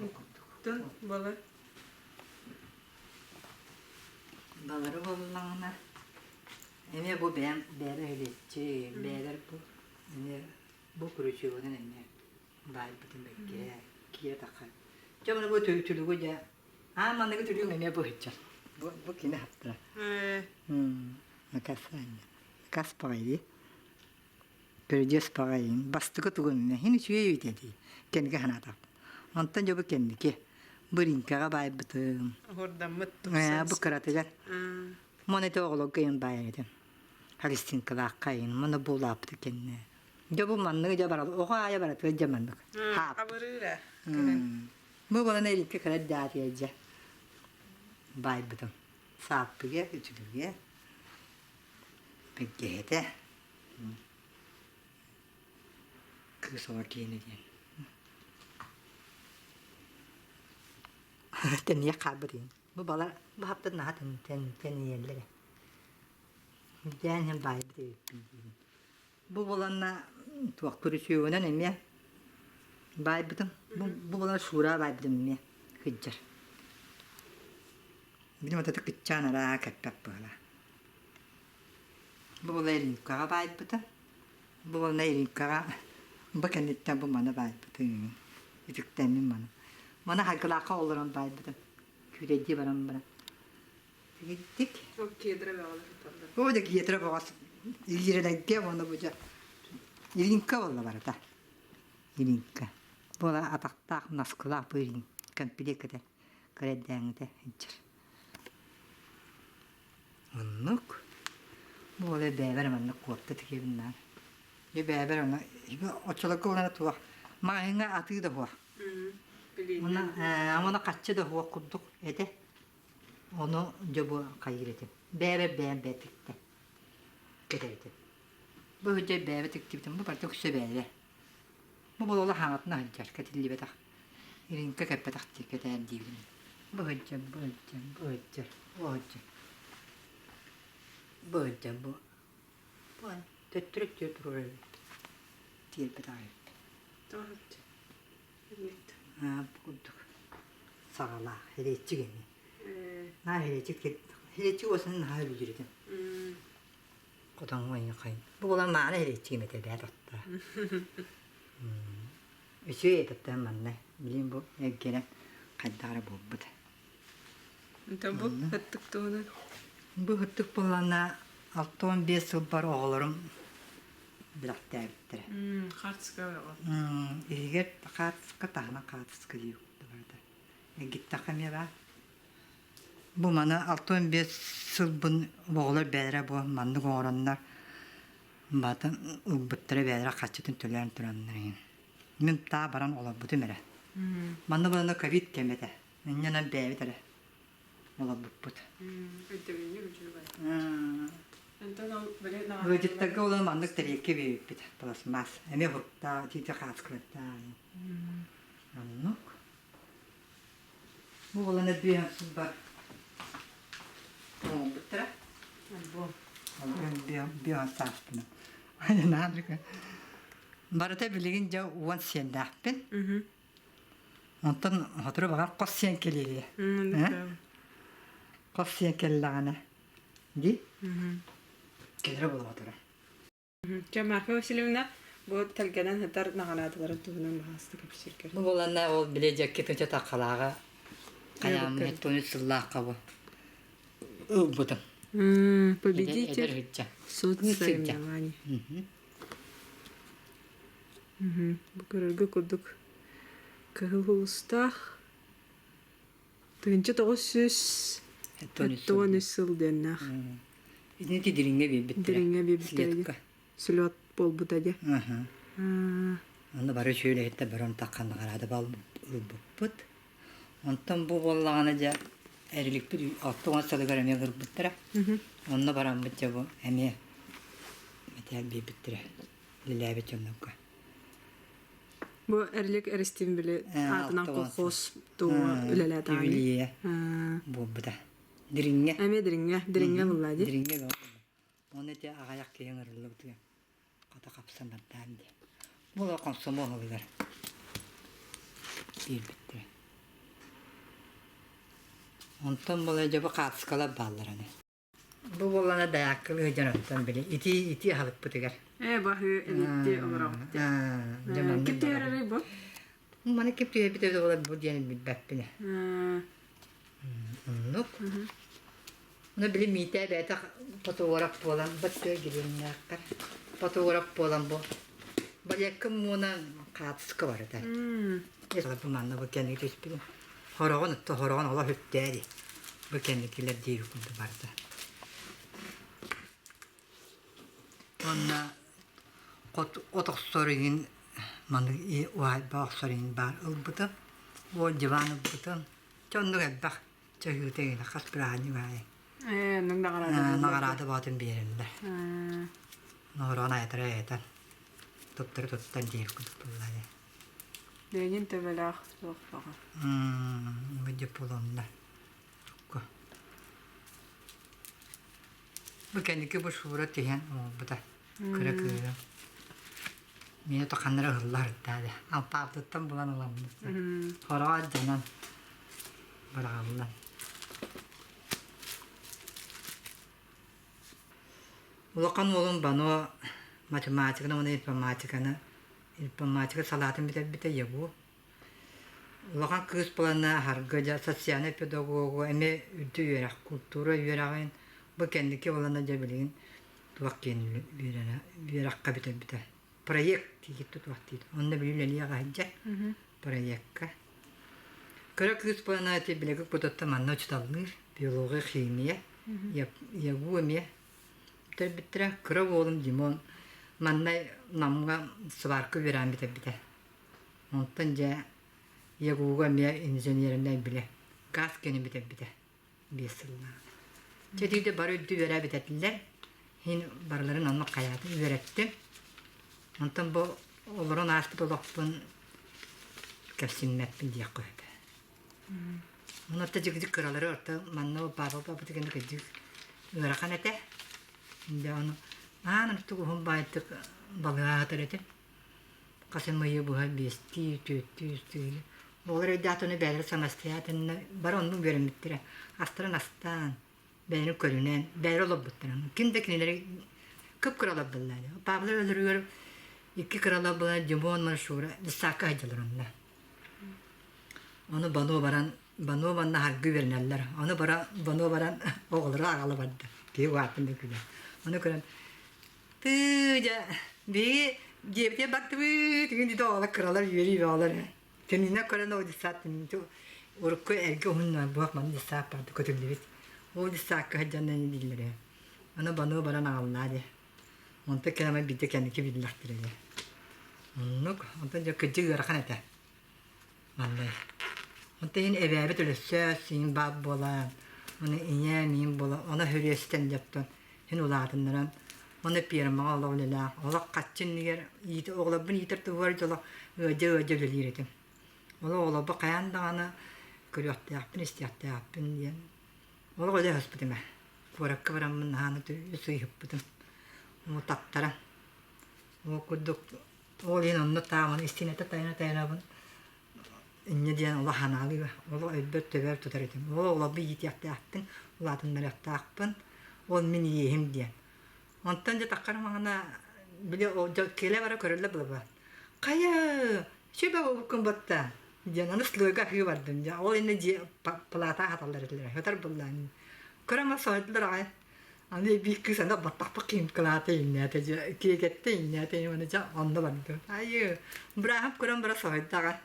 Ол курдук. Тун балар. Балары буоллаҕына эмиэ бу бэйэм бэйэбэ иһилиэччи, бэйэлэр бу эмиэ бу күрүчүөгүнэн эмиэ баайбытын бэккэ киирэ таххан. Дьэ маны бу түлүгү дьэ аа манныгы түлүгүн эмиэ бу сылдьар. Бу бу кини хаттара. Накасаанньа. Накас баҕайы. Көрүдьүөс баҕайы. Бастакы тугун иһин үчүгэй үтэ дии. Кэнники санаатах. Онтон дьэ бу кэнники Быринкаҕа баайбытым. Уһурдаммыт Бу кыратыгар. Мон ити оҕолорго иһин баайар этим. Христинкалаахха иһин. Муну буулааппыт кэннэ. Дьэ бу манныгы дьэ барал. Оҕо аайа баратыгар дьэ маннык. Хаап. Абырыыра. Бу балан эрикке кырат дьаатыйа дьэ. Баайбытым. Сааппыга, үтүлүгэ. Бэргэһэтэ. Кыыс оҕо киэнэ диэн. Тэнийэ хаалбыт иһин. Бу балар бу хаптар наһаа тэнийэллэрэ. Үрдээн иһэн баайбыт эбиппин диибин. Бу буланна туох күрүчүөгүнэн эмиэ баайбытым. Бу, бу булан шуура баайбытым эмиэ кыдьар. Билим отаты кыччаан араа кэппэт быһыла. Бу була Иринкаҕа баайбыта. Бу була Иринкаҕа бу кэнниттэн бу маны баайбытым. Үтүктэммин маны. Маны Харгылаахха олорон баайбытым. Күүрэйдии баран баран. Тигиттик. Ол кедра бөҕөлөр сыталлар. О да кедра бөҕөс. Илиирэлэргэ уонна бу дьэ Иринка буолла барыта. Иринка. Буола атахтаах наскылаах бу Ирин кэмпилиэк этэ. Кырэдээҥҥитэ сылдьар. Оннук. Бу ол бэйэбэр маннык куопта тикиэбин наар. Дьэ бэйэбэр ону оччолорго уонна туох маҕаһыыҥҥа атыы да суох. Уонна уонна хаччы да суох курдук этэ. Ону дьэ бу хайыыр этим. Бэйэбэр бэйэм бэйэ тиктэ. Кэтэр этим. Бу сылдьар бэйэбэ тиктибитим бу барыта үксэ бэйэбэ. Бу буолуола хаҥатына сылдьар кэтиллибэтэх. Иринка кэппэтэх дии кэтээн диибин. Бу сылдьан, бу сылдьан, бу сылдьар, бу сылдьан. Бу сылдьан бу. Бу төттөрү өттүгэр туруорар эбиппит. Тиэрбэтэх эбиппит. Аа, бу курдук саҕалаах хилиэччик эмиэ. Наа хилиэччик хилиэччик уосун наһаа өлүгүр этим. Хотоҥҥо хайын. Бу буолан мааны хилиэччик эмэтэ бэт отта. Үчүгэй этаттан манна билин бу эргэрэн хайдах эрэ буолбут. Онтон бу хыттык туһунан? Бу хыттык буоллаҕына 65 сылбар оҕолорум билэхтээбиттэрэ. Хаартыска оҕо. Иһигэр хаартыска таһынан хаартыска дии барыта. Эргиттэххэ эмиэ баар. Бу маны 65 сылбын оҕолор бэйэлэрэ бу маннык оҥороннор батын ылбыттара бэйэлэрэ харчытын төлөөн тураннар иһин. Мин таа баран олорбутум эрэ. Манна булана ковид кэмэ этэ. Инньэнэн бэйэбит эрэ олорбуппут. Өйдөбүнньүк үчүгэй. Онтон ол били Ыалдьыттарга олорон маннык тэриэлкэ биэрбиппит пластмасс. Эмиэ хуруктаах, итиитэ хааскылаттаах. Оннук. Бу буолан эрбиэһэн сылбар оҥорбуттара. Альбом. Биэһэн сааспынан. Барыта билигин дьэ уон сиэннээхпин. Онтон сотору баҕар хос сиэн кэлиэ. Хос сиэн кэллэҕинэ дии кэлэрэ буолуо турар. Чэ, Марфа Васильевна, Бу тэлгэнэн сытар наҕараадаларын туһунан баһаалыста кэпсииргэр. Бу буоланна ол били дьэкки тынча таххалааҕа хайааммын 73 сыллаахха бу ылбытым. Победитель соцсоревнований. Бу көрөргө курдук кыһыл улустаах 1973 сыл диэннээх. Итини дириҥҥэ биэрбиттэрэ. Дириҥҥэ биэрбиттэрэ. Слет буолбута дии. Аны бары үчүгэй баран таххан наҕараада ылбыппыт. Онтон бу буоллаҕына дьэ эриликпит 60 сылыгар эмиэ ылбыттара. Онно бараммыт дьэ бу эмиэ мэтээл биэрбиттэрэ үлэлээбит дьоннорго. Бу Эрлик Эристин били аатынан колхоз туо үлэлээтэҕин. Юбилейа буолбута. Дириҥҥэ. Эмиэ дириҥҥэ, дириҥҥэ булла дии. Дириҥҥэ Оны те аҕайах киһи ыҥырыллыбытыгар хата хапсан бардаан диye. Бу комсомол ылыгар биэрбиттэрэ. Онтон була дьэ бу хаатыскалар бааллар аны. Бу буоллана даяккылыы дьон оттон били ити ити аһылыкпытыгар. Ээ баһыы эбитти олороҕут Дьэ Кип түһэрэрий бу? Маны кип түһэрбит эбит буолар бу диэн билбэппин. Оннук. Ону били Миитээ бэйэтэ фотограф буолан бачча гириэннээхтэр фотограф буолан бу балекка муона хаатыска барыта. Бу манна бу кэнники түспүтүм. Хороҕун отто хороҕун олох үттээри. Бу кэнникилэр диир курдук барыта. Уонна от от охсор иҥин маннык уһаайба охсор иҥин баар ылбытым. Уол диван ылбытым. Чэ оннук элбэх чаһыыта иҥин хас бырааһынньык аайы. Ээ, оннук наҕараада Наҕараада боотун биэрэллэр. Ноһороон айатара айатан туттары туттан диир курдук буолла Ленин төбөлөөх суох баҕа. Бу дипломна. Бу кэнники бу Шура түһэн оҥорбута. Кыра кыыһым. Миэнэ тоханнара ыһылла сырыттаада. Алпаабытыттан булан ыламмыт. Хороҕо алдьанан быраҕыллан. Улахан уолум Бано математиканы уонна информатиканы информатика салаатын бүтэрбитэ ЯГУ. Улахан кыыс буоланна аһарга дьэ социальнай педагогу эмиэ үрдүк үөрэх, култуура үөрэҕин бу кэнники буоланна дьэ билигин туох диэн үөрэнэ үөрэххэ бүтэрбитэ. Проект диир туох диир. Онно били үлэлиэх сылдьар проекка. Кыра кыыс буоланна ити билиги кутатта манна учуталлыыр биология, химия, ЯГУ эмиэ бүтэрбиттэрэ. Кыра уолум Димон манна Намҥа сварка үөрээн бүтэрбитэ. Онтон дьэ ЯГУ-га эмиэ инженеринэй билэ газ кэнин бүтэрбитэ 5 сыллааҕы. Чэ итиитэ бары үрдү үөрээ бүтэрдилэр. Иһин барыларын оннук хайаатын үөрэттим. Онтон бу олорон ааспыт олохпун кэпсиммэппин диэххэ сөп. Онон орто дьигдик кыралары орто манна папа папа гына кырдьык ыарахан этэ. Дьэ ону аан ордук уһун баайдык балыаһатар этим. Хас эмэ ыйы быһа биэстии, түөртүү, үстүү. Оҕолор өйдөөх бэйэлэрэ самостоятельно бары оннук үөрэммиттэрэ. Астарын астаан, бэйэни көрүнэн, бэйэлэрэ олорбуттара. Ким да кинилэри кып-кыралар буолла. Павла өлөрүгэр икки кыралар буолан Димон Маншура детсадка сылдьаллар онно. Ону Бану баран, Бану манна харгы үөрэнэллэр. Ону бара, Бану баран оҕолоро аҕала барда. Киһи улааттын да күлэр. Ону көрөн Тыы дьэ, биһиги дьиэбитигэр бардыбыт, игин дии оҕолор кыралар үөрүү бөҕөлөр. Төнүнэ көрөн ол детсад урукку эргэ уһун буох маны детсад барды көтүллүбүт. Ол детсадка сылдьан дииллэрэ. Аны бануу баран аҕаллаа дии. Онтон кэлэмэ биирдэ кэнники биллэхтэрэ дии. Оннук, онтон дьэ кырдьык ыарахан этэ. Маннай. Онтон иһин эбээбит өлөссөөс сиин баат буолан, оны ийээ миин буолан, ону хөрүөстэн дьоттон син улаатыннаран, оны пиэрмаҕа олох үлэлээх, олох хаччы иннигэр иитэ оҕолорбун иитэр туһугар дьоло ыадьа-ыадьа үлэлиир этим. Ол оҕолорбун хайаан даҕаны көрүөхтээхпин, истиэхтээхпин диэн олох үлэ ыһыспытым ээ. Куоракка бараммын наһааны сыыһыппытым. Ону таттаран. Ол курдук Ол иһин онно тааманы истиэнэтэ тайана-тайанабын инньэ диэн олох анаалыыга, олох өйбөр-төбөр тутар этим. Ол оҕолорбун иитиэхтээхпин, улаатыннарыахтаахпын, ол мин иэһим диэн. Онтон дьэ таххар маҥана Били кэлэ бара көрөллө булаба. Хайа, сүбэ буолбуккун батта. Диэн аны слойга аһыы бардым. Дьэ, ол иннэ дьиэ палата аһаталлар этилэр. Өтөр буллаан. Көрөн соһуйдулар аҕай. Аны биир кыыс аны баттахпыт кыйымкалаата иҥнээтэ дьэ, киэгэттэ иҥнээтэ уонна дьэ онно бардым. Айыы, бырааһым көрөн бара соһуйда аҕай.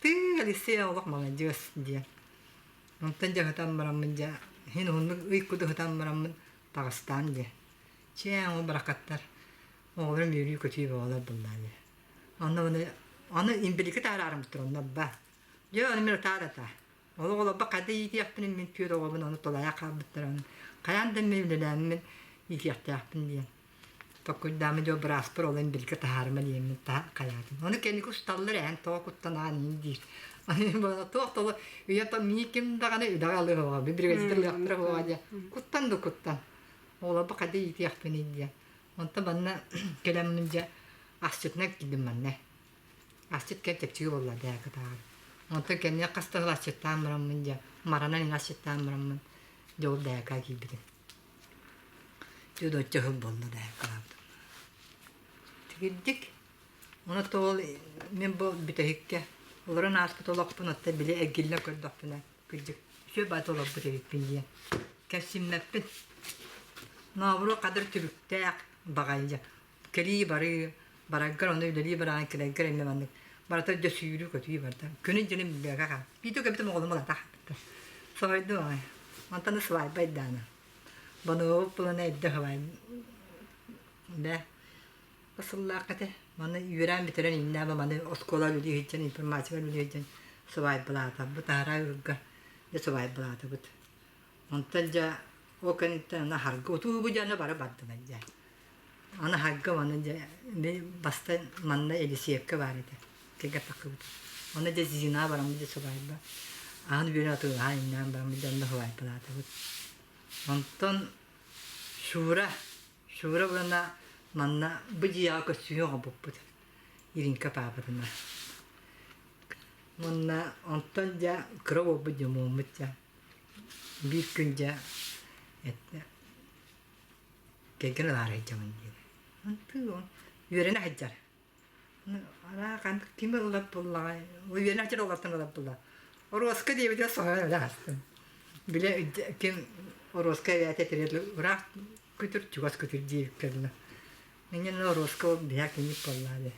Тыы, Алексей олох маладьыас диэн. Онтон дьэ ыһытан бараммын дьэ, иһин уһуннук ый куду ыһытан бараммын таҕыстаан дьэ. Чээ, ол баракаттар оҕолорум үөрүү-көтүү бөҕөлөр буллаа дьэ. Онно аны, аны имбилики таараарым онно ба. Дьэ, аны мин ытаа да ытаа. Олох олорбо хайда иитиэхпин мин түөрт оҕобун ону тулайа хаалбыттарын хайаан да мин үлэлээммин иитиэхтээхпин диэн. Токкуйдаамы дьэ бырааспар ол имбилики таһаарыма диэммин та хайаатым. Ону кэнники усталлар эһэн тоҕо куттанаан иин диир. Аны туох толу үйэ то мии ким даҕаны үдэҕэ алыһыаҕа биригэдьиир лыахтара буоҕа диye куттан да куттан. Оҕолорбу хайда иитиэхпиний диэн. Онтон манна кэлэммин дьэ асчытынан киирдим манна. Асчыт кэм чэпчэки буолла дээкытааҕар. Онтон кэнники хас да сыл асчыттаан бараммын дьэ маранан иҥэ асчыттаан бараммын дьэ ол дээкаа киирбитим. Дьэ доччо сыл буолла дээкалаабытым. Тигирдик. Ону тоҕо мин бу бүтэһиккэ олорон ааспыт олохпун оттон били эргиллэн көрдөхпүнэ кырдьык үчүгэй баҕайы олорбут эбиппин диэн кэпсиммэппин. Нообуруо хадыр түбүктээх баҕайы дьэ кэлии-барыы бараргар онно үлэлии бараҕын кэлэргэр эмиэ маннык барыта дьэ сүүрүү-көтүү барда. Күнүн-дьылын билбэккэ хаал. Биирдэ кэбитим оҕолорум ылата хаалбыттар. Соһуйдум аҕай. Онтон свадьба айдаана. Бонуобут булана эрдэ свадьба да сыллаах этэ. Маны үөрээн бүтэрэн иннээмэ маны оскуола үлэлии сылдьан, информатика үлэлии сылдьан сыбаайбалаатарбыт, аһара ыырга дьэ сыбаайбалаатыбыт. Онтон дьэ ол кэнниттэн аны аһарга утуу дьэ аны бары бардылар дьэ. Аны аһарга маны дьэ бастан манна Елисеевка баар этэ. Кэргэн тахсыбыт. Онно дьэ Зина бараммыт дьэ сыбаайба. Аһын үөрэн атыылаһан иннээн бараммыт дьэ онно сыбаайбалаатыбыт. Онтон Шура Шура уонна манна бу дьиэҕэ көссүүһү оҥорбуппут Иринка паапатына. Уонна онтон дьэ кыра уолбут Дьомуоммут дьэ биир күн дьэ эттэ кэргэн ылаары сылдьабын диэн. Онтуу үөрэнэ сылдьар. Араакан ким ылар буоллаҕай? Үөрэнэ сылдьар уолаттан ылар буолла. Оруоска диэбитигэр соһуйан өлө астым. Бile ким оруоска эбээтэ этэрэ ыраах күтүр чугас күтүр диэбиккэ дылы. Инньэ оруоска ол биһээ киник буоллаа дии.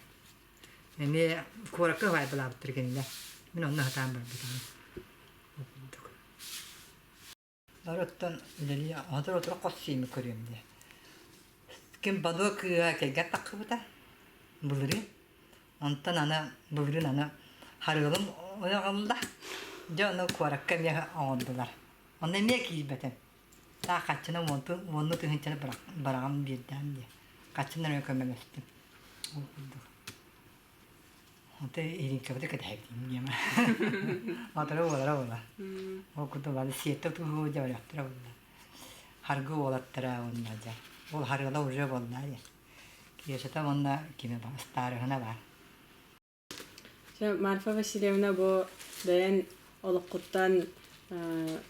Эмиэ куоракка уһаайбалаабыттар кинилэр. Мин онно сатаан барбатаҕым. Ол курдук. Оттон үлэлии отур-отур хос сиэми көрүөм диye. Ким бадуо кыыһа кэргэн таххыбыта былырыын. Онтон аны былырыын аны харыылым ойоҕолла. Дьэ ону куоракка эмиэ оҥордулар. Онно эмиэ киирбэтим. Таах хаччына уонну тыһыынчаны бараҕам биэрдэҕим дии. Хаччынан эмиэ көмөлөстүм. Ол курдук. Онто Иринкабыты кэтэһэбитим диэмэ. Отара уолара буола. Ол курдук бары сиэттэ тууһуу дьэ буолла. Харгы уолаттара уонна дьэ. Ол харгыла уже буолла дьэ. Киэсэтэ уонна кими бар, ыстаарыһына бар. Марфа Васильевна бу бэйэн олоххуттан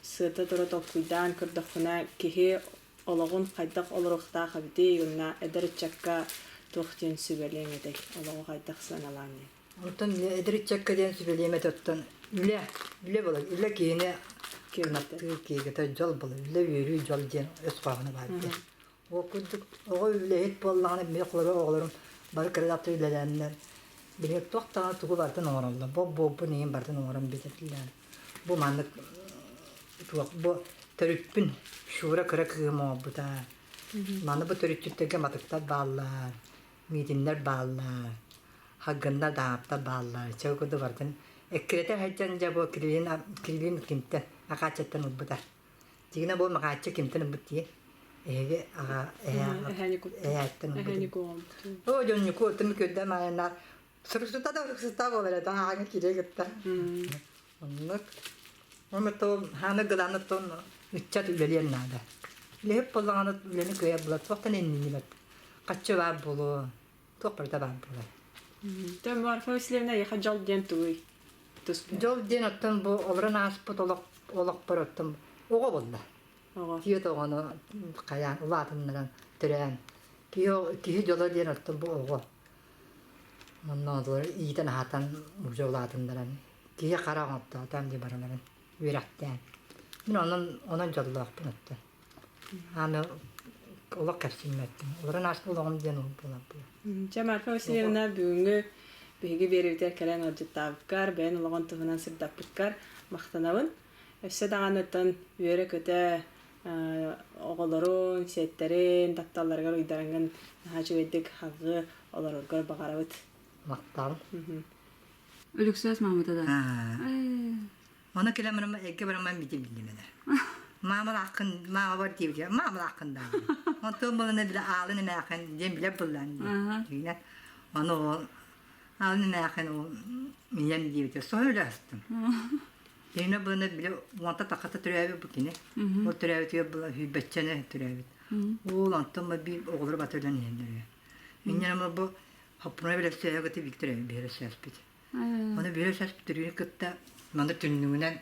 сыата тура толкуйдаан көрдөххүнэ киһи олоҕун хайдах олоруохтаах эбитий уонна эдэр ыччакка туох диэн сүбэлиэҥ этэй олоҕу хайдах сыаналаан диэн Оттон эдэр ыччакка диэн сүбэлиэм этэ оттон үлэ үлэ буолар үлэ киһини кынаттыыр киһигэтэ дьол буолар үлэ үөрүү дьол диэн өс хоһооно баар диэн Ол курдук оҕо үлэһит буоллаҕына били холобур оҕолорум бары кыра үлэлээннэр билигин туох даҕаны тугу барытын оҥороллор. Бу буолбун иһин барытын оҥорон бүтэрдилэр. Бу маннык туох бу төрүппүн Шура кыра кыыһым оҥорбута. Маны бу төрүччүттэргэ матыктар бааллар, миитиннэр бааллар, хаггыннар даҕаптар бааллар. Чэ курдук барытын эккирэтэ сылдьан дьэ бу Кириллин Кириллин кимтэн Акааччаттан ылбыта. Дьигинэ бу Маҕааччы кимтэн ылбыт дии? Эһиги аҕа эһээттэн ылбыт. Оо дьон Ньуку оттон көрдөм айаннар суруксута да суруксута буолар этэ ааҥы киирэ кытта. Оннук. Онно то хааны гылааны тон ыччат үлэлиэн наада. Үлэһит буоллаҕына үлэни кыайар буолар туохтан иннинибэт. Хаччы баар буолуо, туох барыта баар буолар. Тэ Марфа Васильевна эйиэхэ дьол диэн тугуй? Дьол диэн оттон бу олорон ааспыт олох олохпор оттон оҕо буолла. Тиэт оҕону хайаан улаатыннаран төрөөн. Киһи, киһи дьоло диэн оттон бу оҕо. Онно оҕолору иитэн-аһатан уже улаатыннаран, киһи хара оҥортоотоон дии барыларын үөрэхтээн. Мин онон онон дьоллоохпун оттон. Аны олох кэпсиммэппин. Олорон ааспыт олоҕум диэн ол буолар буолар. Чэ, Марфа Васильевна, бүгүҥҥү биһиги биэриибитигэр кэлэн ыалдьыттаабыккар, бэйэн олоҕун туһунан сырдаппыккар махтанабын. Өссө даҕаны оттон үөрэ-көтө оҕолорун, сиэттэрин тапталларыгар уйдараҥҥын наһаа үчүгэйдик салгыы олороргор баҕарабыт. Махтал. Өлөксөөс маамата да. Ону кэлэн баран эргэ барамман бити биллимэлэр. Маамалааххын, маамабар диэбитэ, маамалааххын даҕаны. Онтон булана билэ аалын эмээхин диэн билэр буллаан диэн. Ону ол аалын эмээхин ол ийэм диэбитэ, соһо өлө астым. Кинини быны били уонта тахата төрөөбүт бу кини. Ол төрөөбүтүгэр была сүүрбэччэни төрөөбүт. Уол онтон биир оҕолору бата өлөн иһэллэр. Инньэ бу хоппуна билэ сөөгөтө Виктор биэрэ сөспүт. Ону биэрэ сөспүт түрүүнү кытта маны түннүгүнэн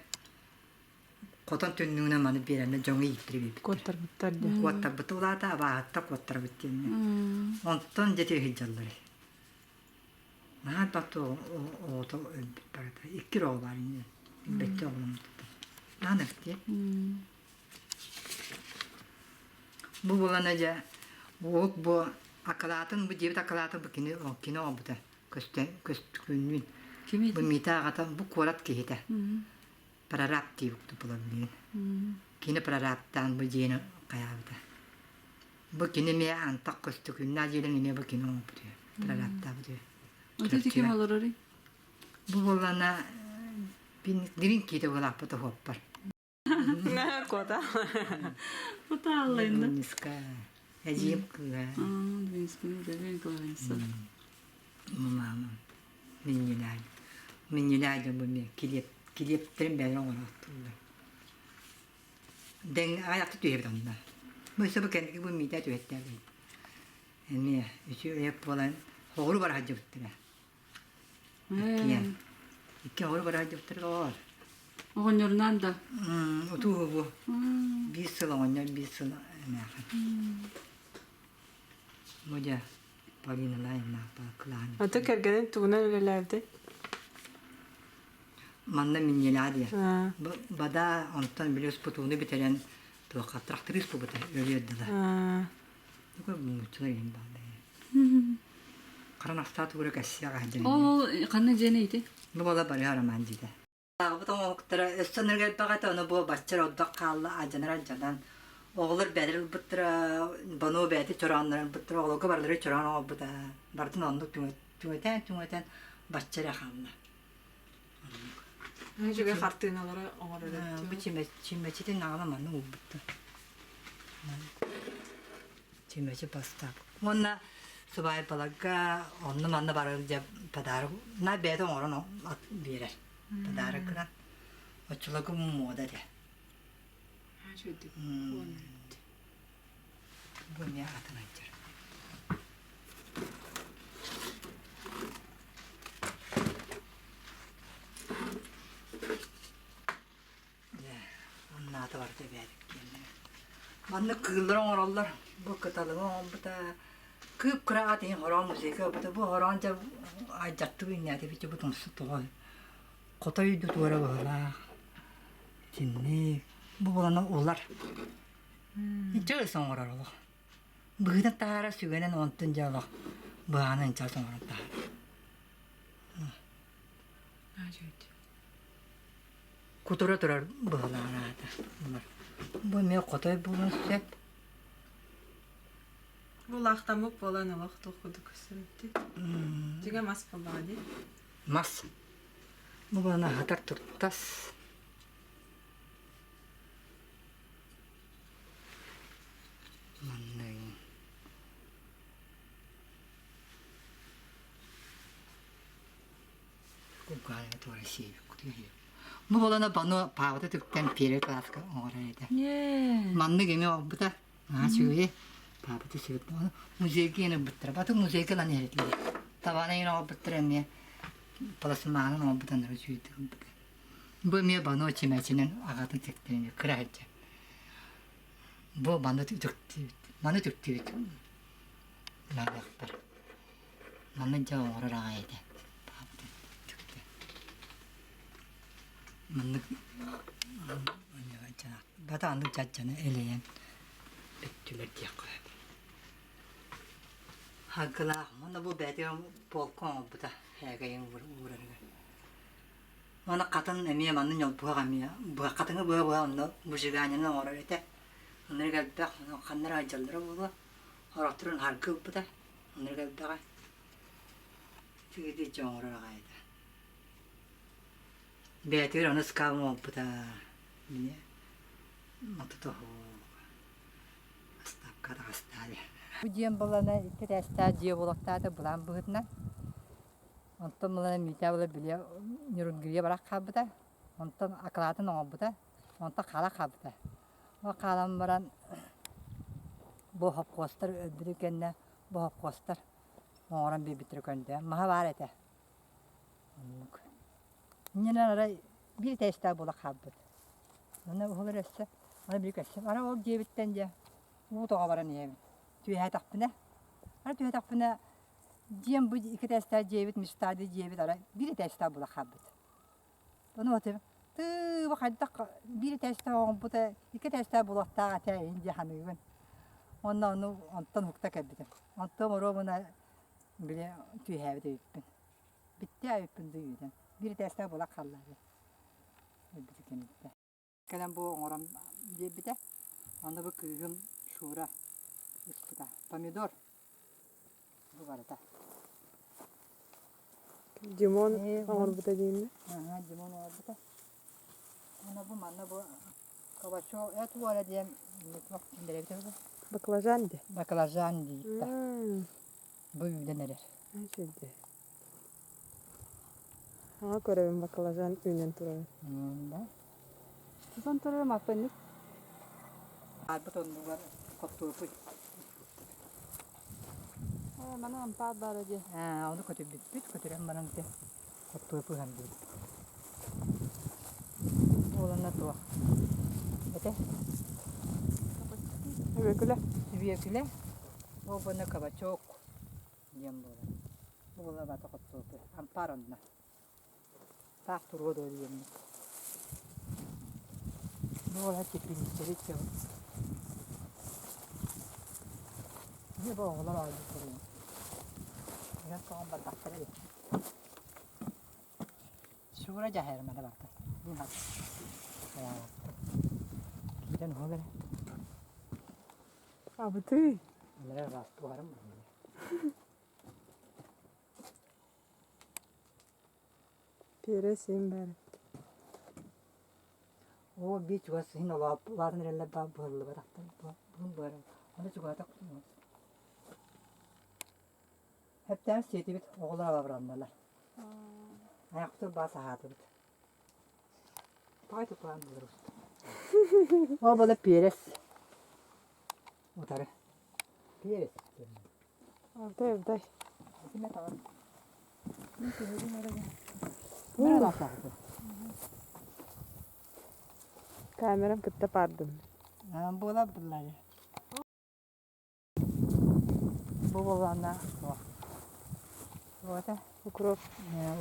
хотон түннүгүнэн маны биэрэннэ дьоҥҥо ииттири биэрбиттэр. Куоттарбыттар дии. Куоттарбыт улаата абааһытта куоттарбыт диэннэ. Онтон дьэ сылдьаллар. Наһаа элбэх оҕото өлбүт барыта. Икки оҕо баар ини. Билбэттэр оҕоломмуттар. Наһаа дии. Бу буолана дьэ уол бу акылаатын бу диэбит акылаатын бу кини кини оҥорбута көстөн көстүкүннүүн. Кими? Бу Мита аҕата бу куорат киһитэ. Прораб диэбит буолар билигин. Кини прорабтаан бу дьиэни хайаабыта. Бу кини эмиэ антах көстөкүүннээх дьиэлэн эмиэ бу кини оҥорбут үһү, прорабтаабыт үһү. Ити ким олорорый? Бу буоллаана дириҥ киитэ буолаахпыт оһуоппар. Кота. Кута аллайна. Дунниска. Эдьиийим кыыһа. Дуннисканы Давид Николаевич. Мамам. Минньилээн. Минньилээн дьон бу эмиэ килиэп килиэптэрин бэйэлэрэ оҥороохтууллар. Дэҥ аҕыйахта түһэбит онно. Бу өссө бу кэнники бу миитээ түһэттээбит. Эмиэ үчүгэй буолан хоҕуру бара сылдьыбыттара. Иккиэн. Икки хоҕуру бара сылдьыбыттара оҕор. Оҕонньорунаан да? Утууһу бу. Биир сыл оҕонньор, биир сыл эмээхин. Бу дьэ Полина Лаевна кылаан. Аты кэргэнин тугунан үлэлээбитэй? Манна минньилээ диye. Бада онтон били спутууну бүтэрэн туохха тракторист буолбута өлүөр дылы. Такой муччулар иһин баалла. Харан ахтаа тугура кэссиэҕэ сылдьан. Ол ханна дьиэни ити? Бу бола барыһа роман диде. Ааҕбыт оҥоһуктара өссө оннук элбэх этэ, ону бу баччар ордох хаалла алдьанар алдьанан. Оҕолор бэйэлэрэ ылбыттара, Бону бэйэтэ чорооннорун ылбыттара, оҕолорго барылара чороон оҥорбута. Барытын оннук түҥэтэн-түҥэтэн бачча эрэ хаалла. Үчүгэй хартыыналары оҥорор Бу чимэчитин аҕала манна уурбуттар. Чимэчи бастаап. Уонна сыбаайбаларга онно-манна барар дьэ подарок на бэйэтэ оҥорон биэрэр. Подарок гынан. Оччолорго муода этэ. Бу эмиэ атын айдьар. Дьэ, оннаата барыта эбээдик диэннэрэ. Маннык кыыллары оҥороллор. Бу кыталыгы оҥорбута. Кыып-кыра ат иһин хороон музейга ылбыта. Бу хороон дьэ айдьаттыы үүннээтэ бу тумсу тоҕо хотой туора быһыылаах. Итинник. Бу буолана улар. Иччэ оҥорор олох. Быһыытын таһаара сүгэнэн онтун дьэ олох быһаанын ынчаас оҥорон таһаар. Кутура турар быһылаан аата улар. Бу эмиэ хотой буолуон сөп. Бу лаахтаммыт буолан олох туох курдук көстүбүттүй? Дьиҥэ мас буоллаҕа дии. Мас. Бу буолан аһатар туртас. Манна Бу буолана баны паабыта түктэн первый класска оҥорор этэ. Маннык эмиэ оҥорбута. Наһаа үчүгэй. Паабыта сүбүт. Музейга иэн ылбыттара. Баты музейга ылан иһэрэтилэр. Табаана иэн оҥорбуттара эмиэ пластмаһынан оҥорбутаннара үчүгэйдик ылбыта. Бу эмиэ бано чимэчинэн аҕатын сиктэрин кыра сылдьар. Бу маны үтүктүүбүт. Маны үтүктүүбүт. Наадыахпар. Манна дьэ оҥорор аҕай этэ. Паапатын түктэ. Маннык бата аннык дьадьаны элэйэн бүттүлэр диэххэ сөп. Хаggылаах уонна бу бэйэтигэр полка оҥорбута һээгэйин уурарыгар. Уонна хатын эмиэ манна ньолбуһах эмиэ быһа хатыҥы быһа-быһа онно выжиганиены оҥорор этэ. Оннук элбэх ханна эрэ сылдьаллара буолуо. Орохторун харгы ылбыта. Оннук элбэҕэ. Үчүгэйдик дьон оҥорор аҕай этэ. Бэйэтигэр ону ыскаабым оҥорбута. Мини мототоһуук астаапка таҕыстаали. Бу дьиэм балана икки этээстээх дьиэ буолуохтаата былаан быһыытынан. Онтон балана Митя була били Нюрнгрия барах хаалбыта. Онтон акылаатын оҥорбута. Онтон хаала хаалбыта. Ол хаалан баран бу хопхуостар өлбүтүн кэннэ бу хопхуостар оҥорон биэрбиттэрэ көндө. Маһа баар этэ. Оннук. Иннинэн арай биир этээстээх буола хаалбыт. Онно уһулар өссө, аны биир көссө. Арай ол дьиэбиттэн дьэ уу тоҕо баран иһэбин. Түөһээтэхпинэ, арай түөһээтэхпинэ дьиэм бу икки этээстээх дьиэбит, мечтады дьиэбит арай биир этээстээх буола хаалбыт. Ону этим, тыы хайдах биир этээстээх оҥорбута, икки этээстээх буолуохтаах этэ эйин дии саныыбын. Уонна ону онтон уһукта кэлбитим. Онтон оруобуна били түөһээбит эбиппин. Бүттэ эбиппин дуу үүтэн. Биир этээстээх буола хаалла өлбүтэ кэнниттэн. Кэлэн бу оҥорон биэрбитэ. Онно бу кыыһым Шура ыспыта. Помидор бу барыта. Димон оҥорбута дииммин. Аһа, Димон оҥорбута. Уонна бу манна бу кабачок эт уора диэн туох киллэрэбит бу? Баклажан дии. Баклажан диир Бу үүнэн эрэр. Үчүгэй. Аҕа көрөбүн баклажан үүнэн турарын. Да. Тутан турар маппыннык. Арбыт оннугар хортуопуй. Ээ, маны ампаар баара дии. Ээ, ону көтүрбүппүт, көтүрэн баран ити хортуопуй ыһан Уолана туох? Этэ? Үөкүлэ. Үөкүлэ. Ол буона кабачок диэн буолар. Бу буола бата хортуопуй. Ампаар онно. Таах туруо дуо диэммит. Бу буола теплицэбит Дьэ бу оҕолор оонньууллар ини. Ыһан тоҕон бардахтара эбит. Шура дьаһайар маны барда. Мин Киирэн уһул эрэ. Абытый. Маны растуарым. Пиэрэ син баар. Оо, биир чугас син улаатан эрэллэр баа быһыллыбатахтар. Буһун быарым. Аны чугаатах Хэптээн сиэтибит, оҕолор абыраннылар. Айахпытын баас аһаатыбыт. Тоҕо тутуһан булар Ол буола перец. Утары. Перец. Абдай, абдай. Камерам кытта паардым. Буола буллар. Бу буоллаҕына туох туох Укроп.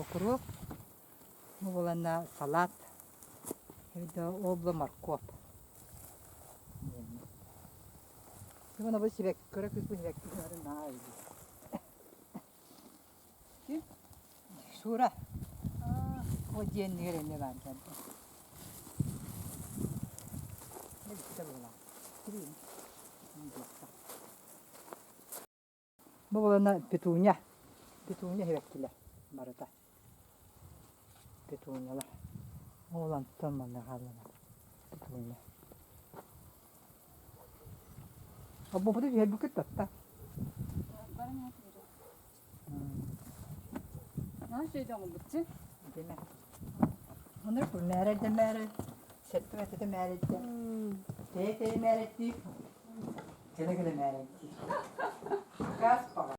Укроп. Бу буоллаҕына салат. Ол моркуоп. Уонна бу сибэкки кыра кыыс бу сибэкки гынарын наһаа өйдүүр. Ким? Шура. Ол дьиэннигэр эмиэ баар дьэ. Бу буолана петуния. Петуния сибэккилэр барыта. Петуниялар. Ол онтон манна хааллылар. Петуния. Оббопуту түһэрбиккит татта. Наһаа үчүгэй оҥорбутчу. Димэ. Онно мээрэ мээрэ сэттэ этэ мээрэйдэ. Тэйэ тэйэ мээрэйдии. Кэлэ кэлэ мээрэйдии. Газ паҕа.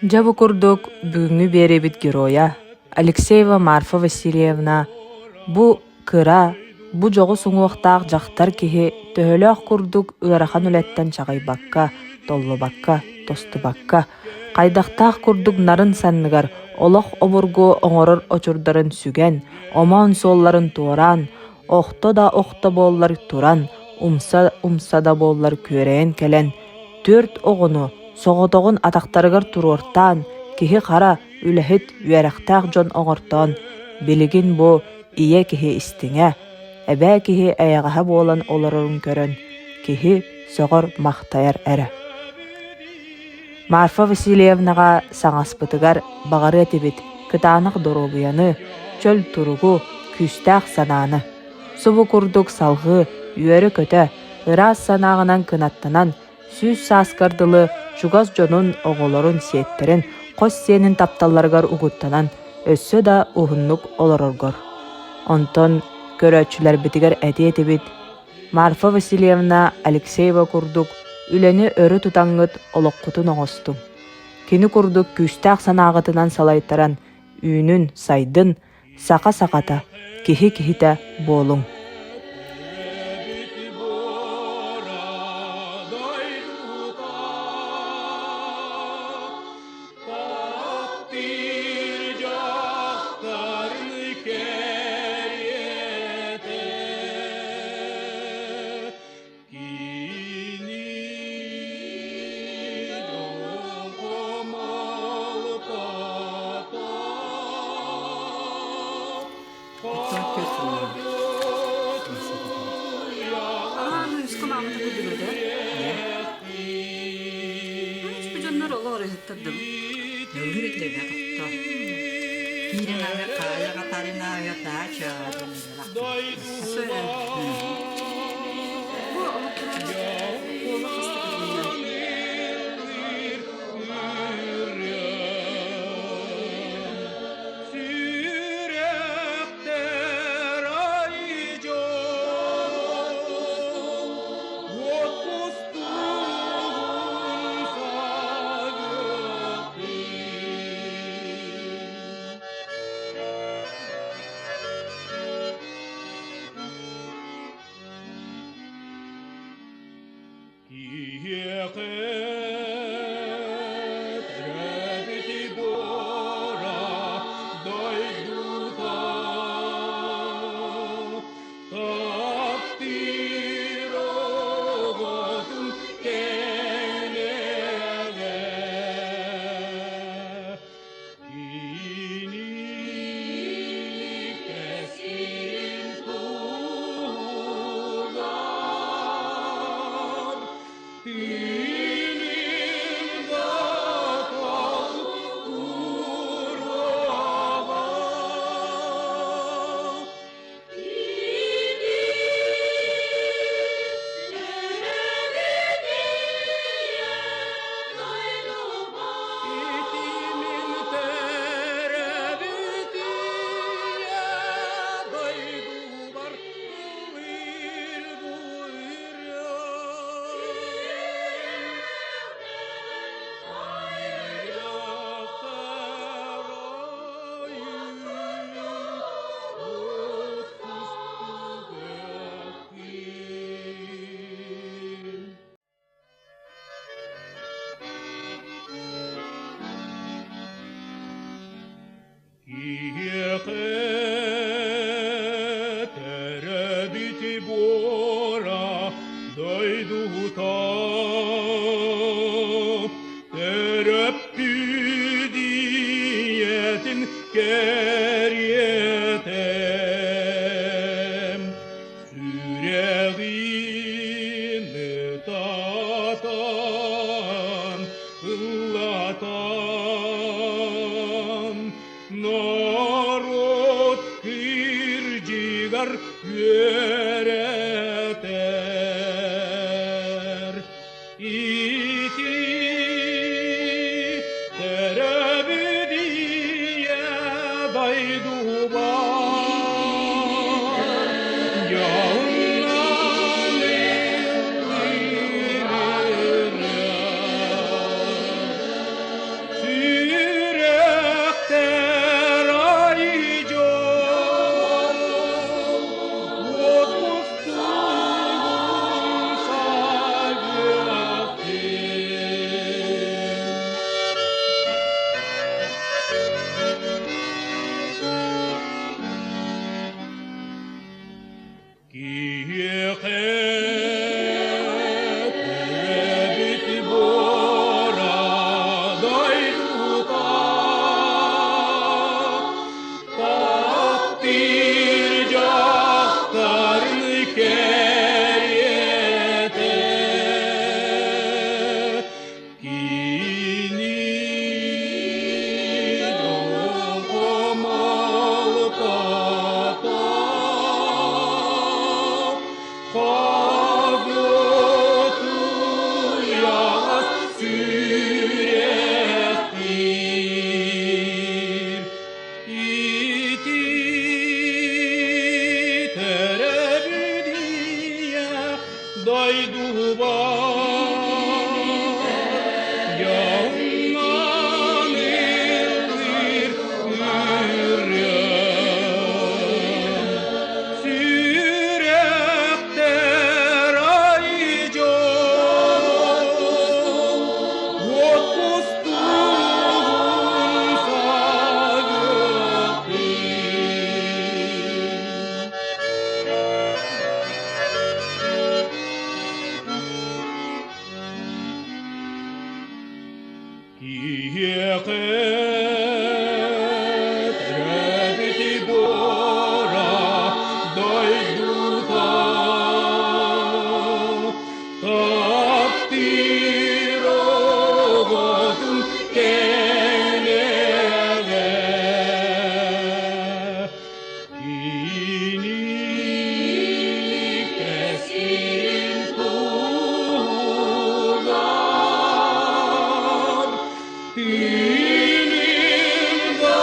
Дьэ бу курдук бүгүҥҥү биэриибит геройа Алексеева Марфа Васильевна бу Кыра, бу дьоҕус уҥуохтаах дьахтар киһи төһөлөөх курдук ыарахан үлэттэн чаҕыйбакка, толлубакка, тостубакка, хайдахтаах курдук нарын санныгар олох обургу оҥорор очурдарын сүгэн, омоон суолларын туораан, охто да охто буоллар туран, умса-умса да буоллар күөрэйэн кэлэн, түөрт оҕону соҕотоҕун атахтарыгар туруортаан, киһи-хара, үлэһит, үөрэхтээх дьон оҥортоон, билигин бу ийэ киһи истиҥэ, эбээ киһи эйэҕэһэ буолан олорорун көрөн, киһи сөҕөр-махтайар эрэ. Марфа Васильевнаҕа саҥаспытыгар баҕарыа этибит кытаанах доруобуйаны, чөл туругу, күүстээх санааны. Субу курдук салҕыы, үөрэ-көтө, ыраас санааҕынан кынаттанан, сүүс сааскар дылы чугас дьонун, оҕолорун, сиэттэрин, хос сиэнин тапталларыгар угуттанан, өссө да уһуннук олороргор. Онтон көрөөччүлэрбитигэр этиэ этибит, Марфа Васильевна Алексеева курдук үлэни өрө тутаҥҥыт олоххутун оҥостуҥ. Кини курдук күүстээх санааҕытынан салайтаран үүнүн, сайдын, саха сахата, киһи киһитэ буолуҥ. Киһиэхэ төрөөбүтү буора дойдута таптыыр оҕотун кэнэҕэ кини кэскилин туһугар тыынын да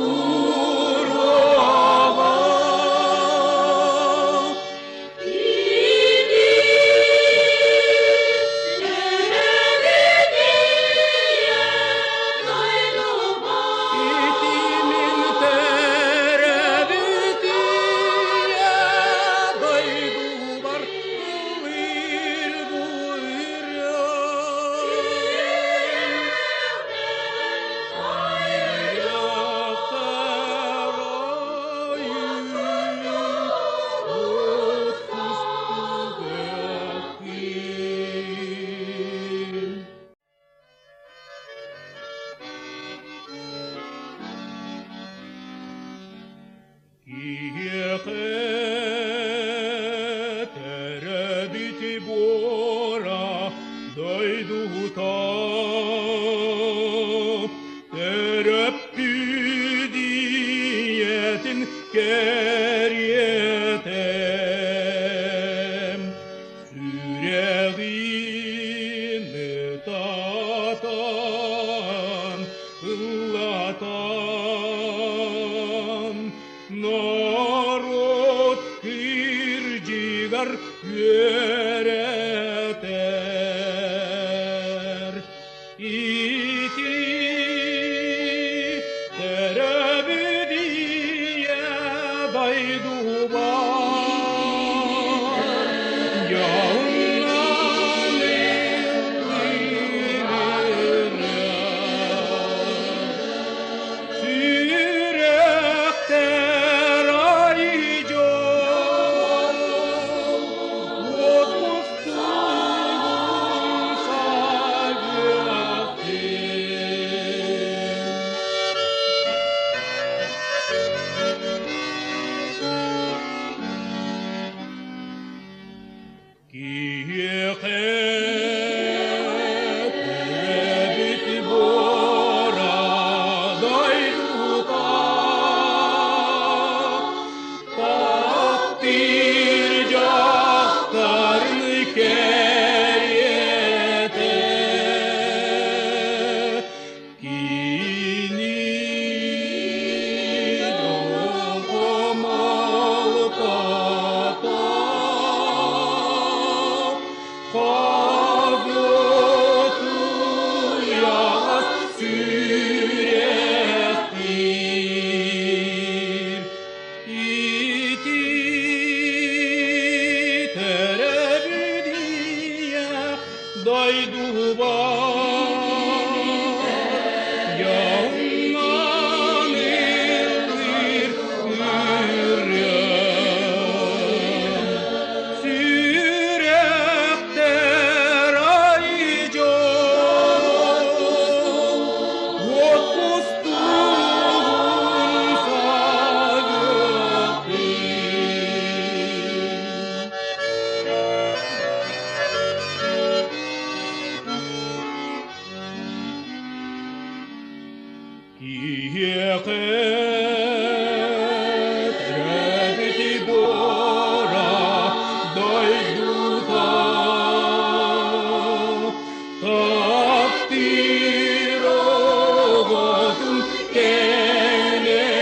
уруоҕа. Итимин төрөөбүт ийэ дойдубар ыллыыр бу ырыа. Киһиэхэ төрөөбүт буора дойдута төрөппүт ийэтин кэриэтэ сүрэҕин ытатан ыллатан норуот кырдьыгар үөрэтэр. Ити төрөөбүт ийэ дойдубар дьоһуннан ыллыыр Сүрэхтэр ай дьол, уот кустугун саҕыахтын. Киһиэхэ төрөөбүт буора дойдута таптыыр дьахтарын кэриэтэ кини дьолго малтата Хагытуйаҕас сүрэхтиир. Ити төрөөбүт ийэ дойдубар дьоһуннан ыллыыр ырыам. Сүрэхтэр ай дьол, уот кустугун саҕыахтын. Киһиэхэ төрөөбүт буора дойдута таптыыр оҕотун кэнэҕэ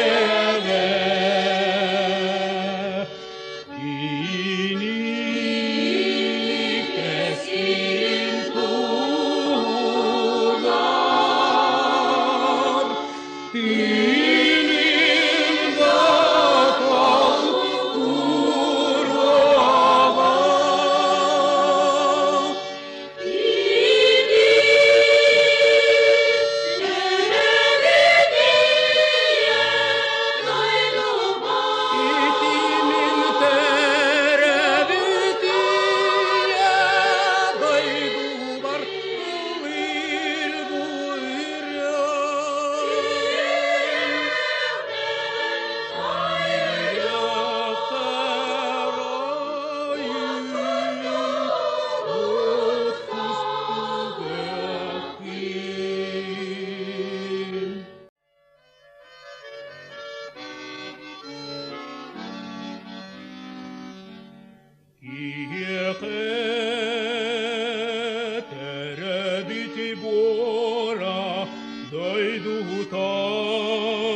кини кэскилин туһугар тыынын да уруоҕа. туора дойдута.